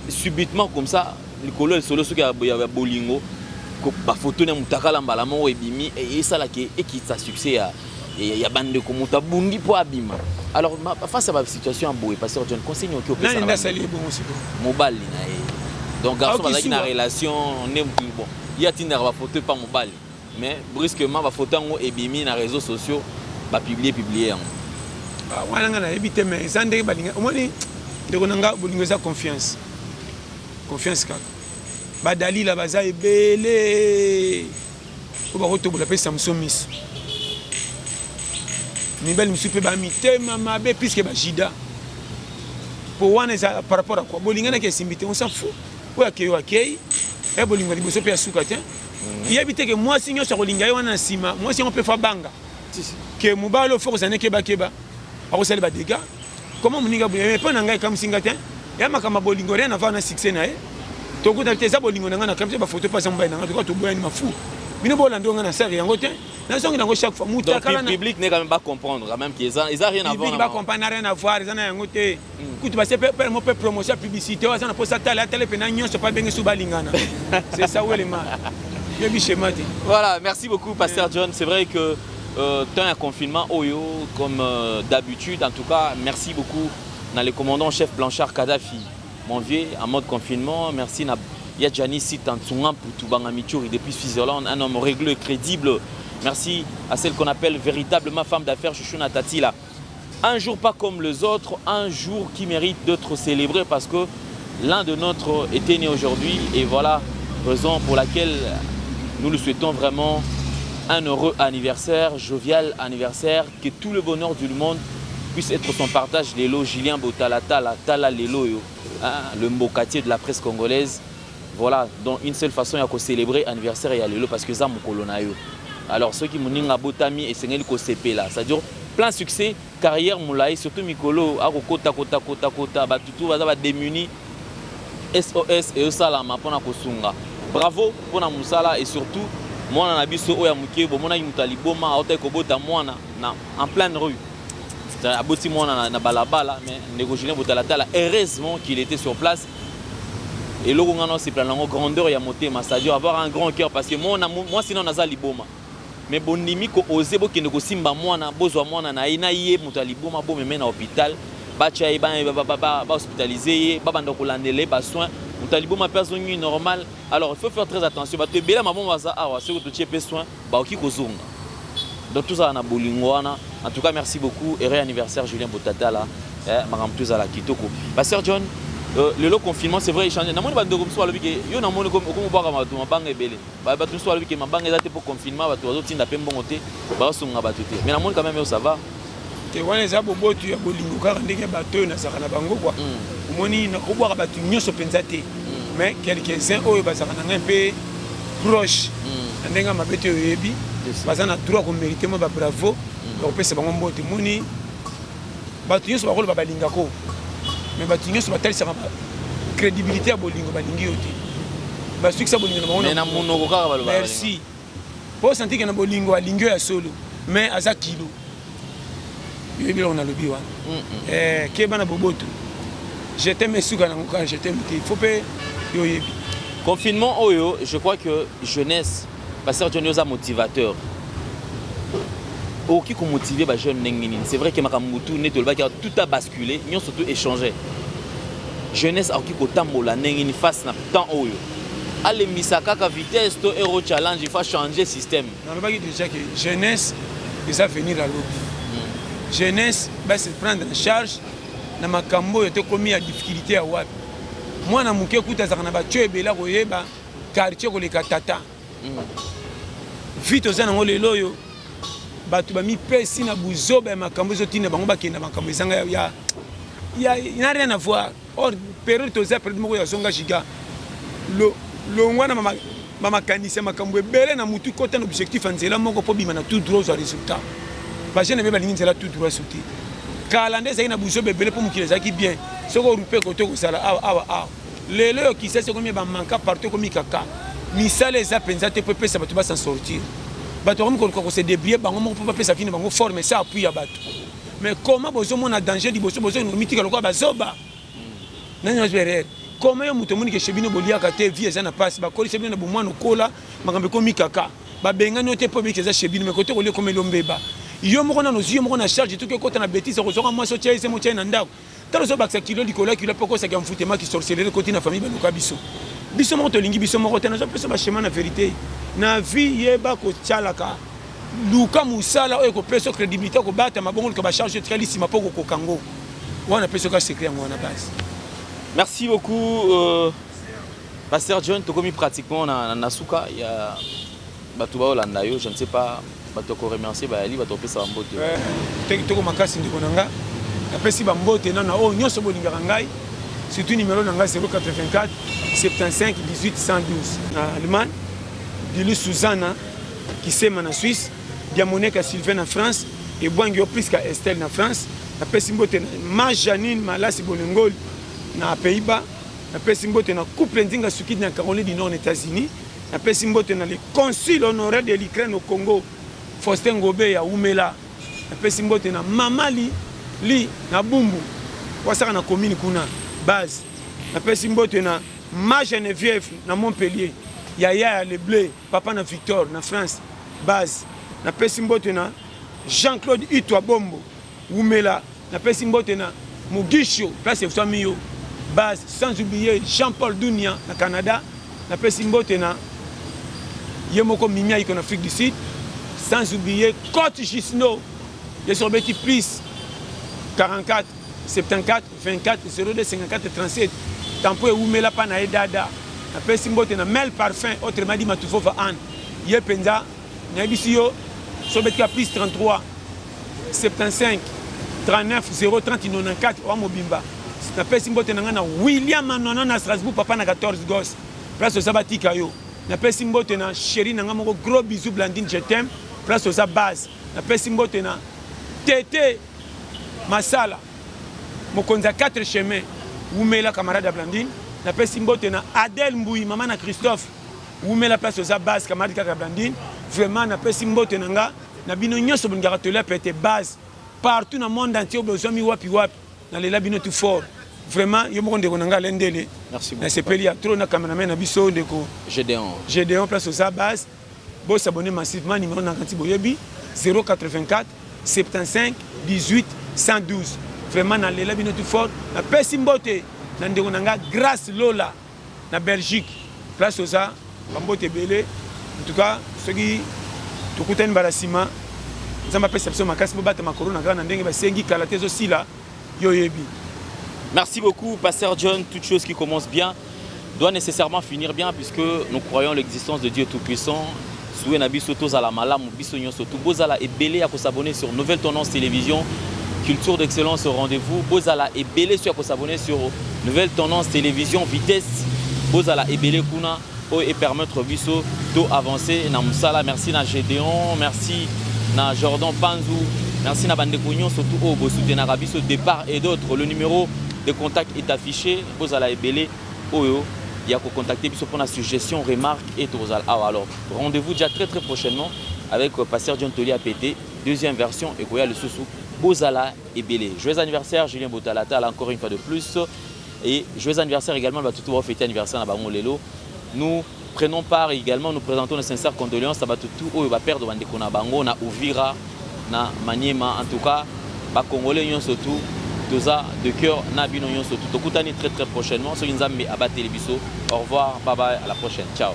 [SPEAKER 3] subitement comme ça, likolo ya lisolo soki ya bolingo, bafoto na motakala mbala moko ebimi, esalaki ekitisa succès ya bandeko. Moto abundi mpo abima. Alors face à basituation ya boye, pasteur John, conseil nini oki opesa? Mobali na ye, donc garçon bazalaki na relation nde, bon, ye atindaka bafoto epa mobali, mais brusquement bafoto yango ebimi na réseaux sociaux, bapublie publie yango.
[SPEAKER 1] Wana nga nayebi te, mais eza ndenge balinga. Omoni, ndeko na nga, bolingo eza confiance, confiance kaka. Badalila baza ebele oyo bakotobola mpe Samson miso. Mibali mosusu mpe bamitema mabe puisque bajida po wana eza par rapport à quoi bolinganaki esimbi te, on s'en fout. Oyo akei, oyo akei ya bolingo ya liboso mpe ya suka te. Yebi te ke mwasi nyonso akolinga ye wana na nsima, mwasi yango mpe fo abanga ke mobali oyo fo kozala ne kebakeba, akosala badégâts. Comment moninga boye? Mpo na ngai ekamwisi nga te, ya makambo ya bolingo, rien avoir na succès na ye. Tokutana te, eza bolingo na ngai na kamisi bafoto mpe aza mobali na ngai, tokoka toboyani mafu. Bino bolanda oyo ngai nasala yango te, nazongi nango chaque fois.
[SPEAKER 3] Mutakala public ne quand même pas comprendre quand même qu'ils ils a rien à voir.
[SPEAKER 1] Public ba comprendre, rien à voir, eza na yango te. Kutu base pe mo pe promotion ya publicité oyo aza na posa tala, atala mpe na nyonso pa benge su balingana, c'est ça welema yebi schéma te.
[SPEAKER 3] Voilà, merci beaucoup, pasteur John. C'est vrai que temps ya confinement oyo, comme d'habitude, en tout cas merci beaucoup na le commandant chef Blanchard Kadhafi, mon vieux, en mode confinement. Merci na ya Gianni Sitantunga Mputu Bangamichuri depuis Switzerland, un homme régleux et crédible. Merci à celle qu'on appelle véritablement femme d'affaires, Chouchouna Tatila. Un jour pas comme les autres, un jour qui mérite d'être célébré parce que l'un de notre était né aujourd'hui et voilà raison pour laquelle nous lui souhaitons vraiment un heureux anniversaire, jovial anniversaire, que tout le bonheur du monde puisse être son partage. Lelo, Julien Botalatala, Tala Lelo, yo, hein, le mbokatier de la presse congolaise. Voilà, donc une seule façon ya célébrer anniversaire ya lelo, parce que ça mokolo na yo. Alors ceux qui moninga botami esengeli kosepela, c'est-à-dire plein succès, carrière molai, surtout mikolo akokota kota kota kota, batutu baza badémunis, SOS ezosalama mpona kosunga. Bravo mpona mosala et surtout mwana na biso oyo ya moke, bomonaki moto ya liboma aotaki kobota mwana na en pleine rue. Aboti mwana na balabala, mais ndeko Julien Botalatala, heureusement qu'il était sur place. Eloko nga naosepela nango, grandeur ya motema, c'est-à-dire avoir un grand cœur, parce que mwana mwasi nano aza liboma, mais bondimi kooser bokende kosimba mwana, bozwa mwana na ye na ye moto ya liboma, bomeme na hôpital, batya ye, bahospitaliser ye, babanda kolandela ye basoins. Moto ya liboma mpe azongi normal. Alors il faut faire très attention. Bato ebele maboma baza awa, soki totie mpe soin, bakoki kozonga. Donc tozala na bolingo wana. En tout cas, merci beaucoup. Heureux anniversaire, Julien Botatala. Makambo tozala kitoko. Pasteur John, lelo confinement, c'est vrai, échange. Namoni bandeko mosusu balobi ke yo, namoni okomobwaka bato mabanga ebele. Bato mosusu balobi ke mabanga eza te mpo confinement, bato bazotinda mpe mbongo te, bazosonga bato te, mais namoni quand même yo, ça va.
[SPEAKER 1] Te, wana eza bobotu ya bolingo kaka ndenge bato oyo nazalaka na bango kua. Omoni, nakobwaka bato nyonso mpenza te, mais quelques-uns oyo bazalaka na ngai mpe proche na ndenge ya mabe te, oyebi, baza na droit komériter mwa babravo ya kopesa bango mbote. Moni, bato nyonso bakoloba balingako, mais bato nyonso batalisaka crédibilité ya bolingo balingi yo te, basukisa bolingo na bango.
[SPEAKER 3] Na monoko kaka baloba.
[SPEAKER 1] Merci. Po osentir ke na bolingo alingi yo ya solo, mais aza kilo. Yoyebi eloko nalobi wana. Keba na boboto. Je t'aime, esuka nango kaka je t'aime te, faut mpe yo oyebi.
[SPEAKER 3] Confinement oyo, je crois que jeunesse, pasteur John, oza motivateur, okoki komotiver bajeune ndenge nini? C'est vrai ke makambo mutu neti olobaki, tout a basculé, nyonso tout échangé. Jeunesse akoki kotambola ndenge nini face na temps oyo? Alembisa kaka vitesse to euro challenge, il faut changer système?
[SPEAKER 1] Nalobaki déjà ke jeunesse eza venir alobi. Jeunesse base prendre en charge na makambo oyo tokomi ya difficulté ya wapi. Mwana moke kuta azalaka na batio ebele, akoyeba quartier koleka tata. Vi toza nango lelo oyo, bato bamipesi na buzoba ya makambo ezotinda bango bakenda makambo ezanga ya n'a rien à voir. Or période toza, période moko ya zonga giga longwa na bamakanisi ya makambo ebele na mutu, kota na objectif ya nzela moko mpo bima na tout droit, ozwa résultat. Bajeune ebe balingi nzela tout droit so te. Kala nde ezalaki na buzoba ebele mpo mokili ezalaki bien. Soki orupe kote, kozala awa awa awa. Lelo oyo Kisasi ekomi bamanka partout, ekomi kaka misala eza mpenza te mpo epesa bato basan sortir. Bato bakomi koluka kose débrouiller bango moko mpo bapesa vie na bango forme sa appui ya bato. Mais comment bozomona danger liboso, bozokende komitika lokola bazoba? Nani azwi erreur? Comment yo moto omoni ke chez bino boliaka te, vie eza na mpasi, bakolisa bino na bomwana, okola, makambo ekomi kaka, babengani yo te mpo obiki eza chez bino, mais kote kolia ekomeli ombeba. Yo moko nano ozwi yo moko na charge, toki ekota na bétise, kozwaka mwasi, otia eze, motia ye na ndako, tala ozobakisa kilo likolo ya kilo mpo okosaka mfutema kisorcellerie ekoti na famille. Baluka biso, biso moko tolingi biso moko te. Nazopesa baschéma na vérité na vie. Yeba kotialaka, luka mosala oyo ekopesa crédibilité, kobata mabongo, luka bacharge etikali nsima mpo kokoka ngo wana. Apesi oka secret yango wana, base.
[SPEAKER 3] Merci beaucoup, pasteur John. Tokomi pratiquement na suka ya bato baolanda yo. Je ne sais pas, bato koremercier bayali, bato kopesa bambote.
[SPEAKER 1] Te, kitoko makasi, ndeko na nga. Napesi bambote nano na oyo nyonso bolingaka ngai, surtout numéro na ngai 084 75 18 112 na Allemagne, Dilu Suzana Kisema na Suisse, Diamoneka Sylvain na France, Ebwangi yo Priska Estelle na France. Napesi mbote na ma Janine Malasi Bolengoli na Pays-Bas. Napesi mbote na couple Nzinga Sukidi na Caroline du Nord na États-Unis. Napesi mbote na le consul honoraire de l'Ukraine au Congo, Faustin Ngobe ya Umela. Napesi mbote na mama li, li na Bumbu wasaka na commune kuna base. Napesi mbote na ma Geneviève na Montpellier, yaya ya Le Bleu, papa na Victor na France base. Napesi mbote na Jean-Claude Itwa Bombo Wumela. Napesi mbote na Mugisho, place efwami yo base, sans oublier Jean-Paul Dunia na Canada. Napesi mbote na ye moko Mimi Aiko na Afrique du Sud, sans oublier Cote Gisno ye soki obeti plus 44 74 24 02 54 37 tampo ewumela mpa na ye dada. Napesi mbote na Mel Parfum, autrement dit Matufova Anne. Ye mpenza nayebisi yo, so obetika plus 33 75 39 030 94 owa mobimba. Napesi mbote na ngai na William Manono na Strasbourg, papa na 14 gos, place oza, batika yo. Napesi mbote na chéri na ngai moko, gros bisou, Blandine, je t'aime, place oza base. Napesi mbote na Tete Masala, mokonzi ya 4 chemin, wumela, camarade ya Blandine. Napesi mbote na Adele Mbui, mama na Christophe, wumela, place oza base, camarade kaka ya Blandine. Vraiment, napesi mbote na nga na bino nyonso bolingaka tolia pete base. Partout na monde entier bozwami wapi wapi, nalela bino tout fort. Vraiment, yo moko ndeko na ngai Alendele.
[SPEAKER 3] Merci beaucoup.
[SPEAKER 1] Nasepeli ya trop na cameraman na biso, ndeko
[SPEAKER 3] Gédéon.
[SPEAKER 1] Gédéon, place oza base. Bosabonner massivement. Numéro na kanti boyebi, 084 75 18 112. Vraiment, nalela bino tout fort. Napesi mbote na ndeko na nga Grâce Lola na Belgique, place oza, bambote ebele. En tout cas, soki tokutani mbala nsima, Nzambe apesa biso makasi. Bobata makolo na kaka na ndenge basengi kala te, ezosila, yo oyebi.
[SPEAKER 3] Merci beaucoup, Pasteur John. Toute chose qui commence bien doit nécessairement finir bien, puisque nous croyons l'existence de Dieu Tout-Puissant. Souhait na biso tozala malamu biso nyonso tout. Bozala ebele ya s'abonner sur Nouvelle Tendance Télévision. Culture d'excellence au rendez-vous. Bozala ebele sur s'abonner sur Nouvelle Tendance Télévision Vitesse. Bozala ebele kuna et permettre biso to avancer na musala. Merci na Gédéon, merci na Jordan Panzou, merci na bandeko nyonso tout oyo bosoutenaka biso de part et d'autre. Le numéro de contact est affiché. Bozala ebele oyo ya contacter biso pour la suggestion, remarque et tozala awa. Alors, rendez-vous déjà très très prochainement avec Pasteur John Toli APT, deuxième version et koya lisusu. Bozala ebele. Joyeux anniversaire Julien Botalata encore une fois de plus et joyeux anniversaire également bato tout fêter anniversaire na bango lelo. Nous prenons part également, nous présentons nos sincères condoléances à bato tout oyo ba perdre bandeko na bango na Uvira, na Maniema. En tout cas, ba Congolais nyonso tout, toza de cœur na bino nyonso tout. Tokutani très très prochainement soki Nzambe abateli biso. Au revoir, bye bye, à la prochaine, ciao.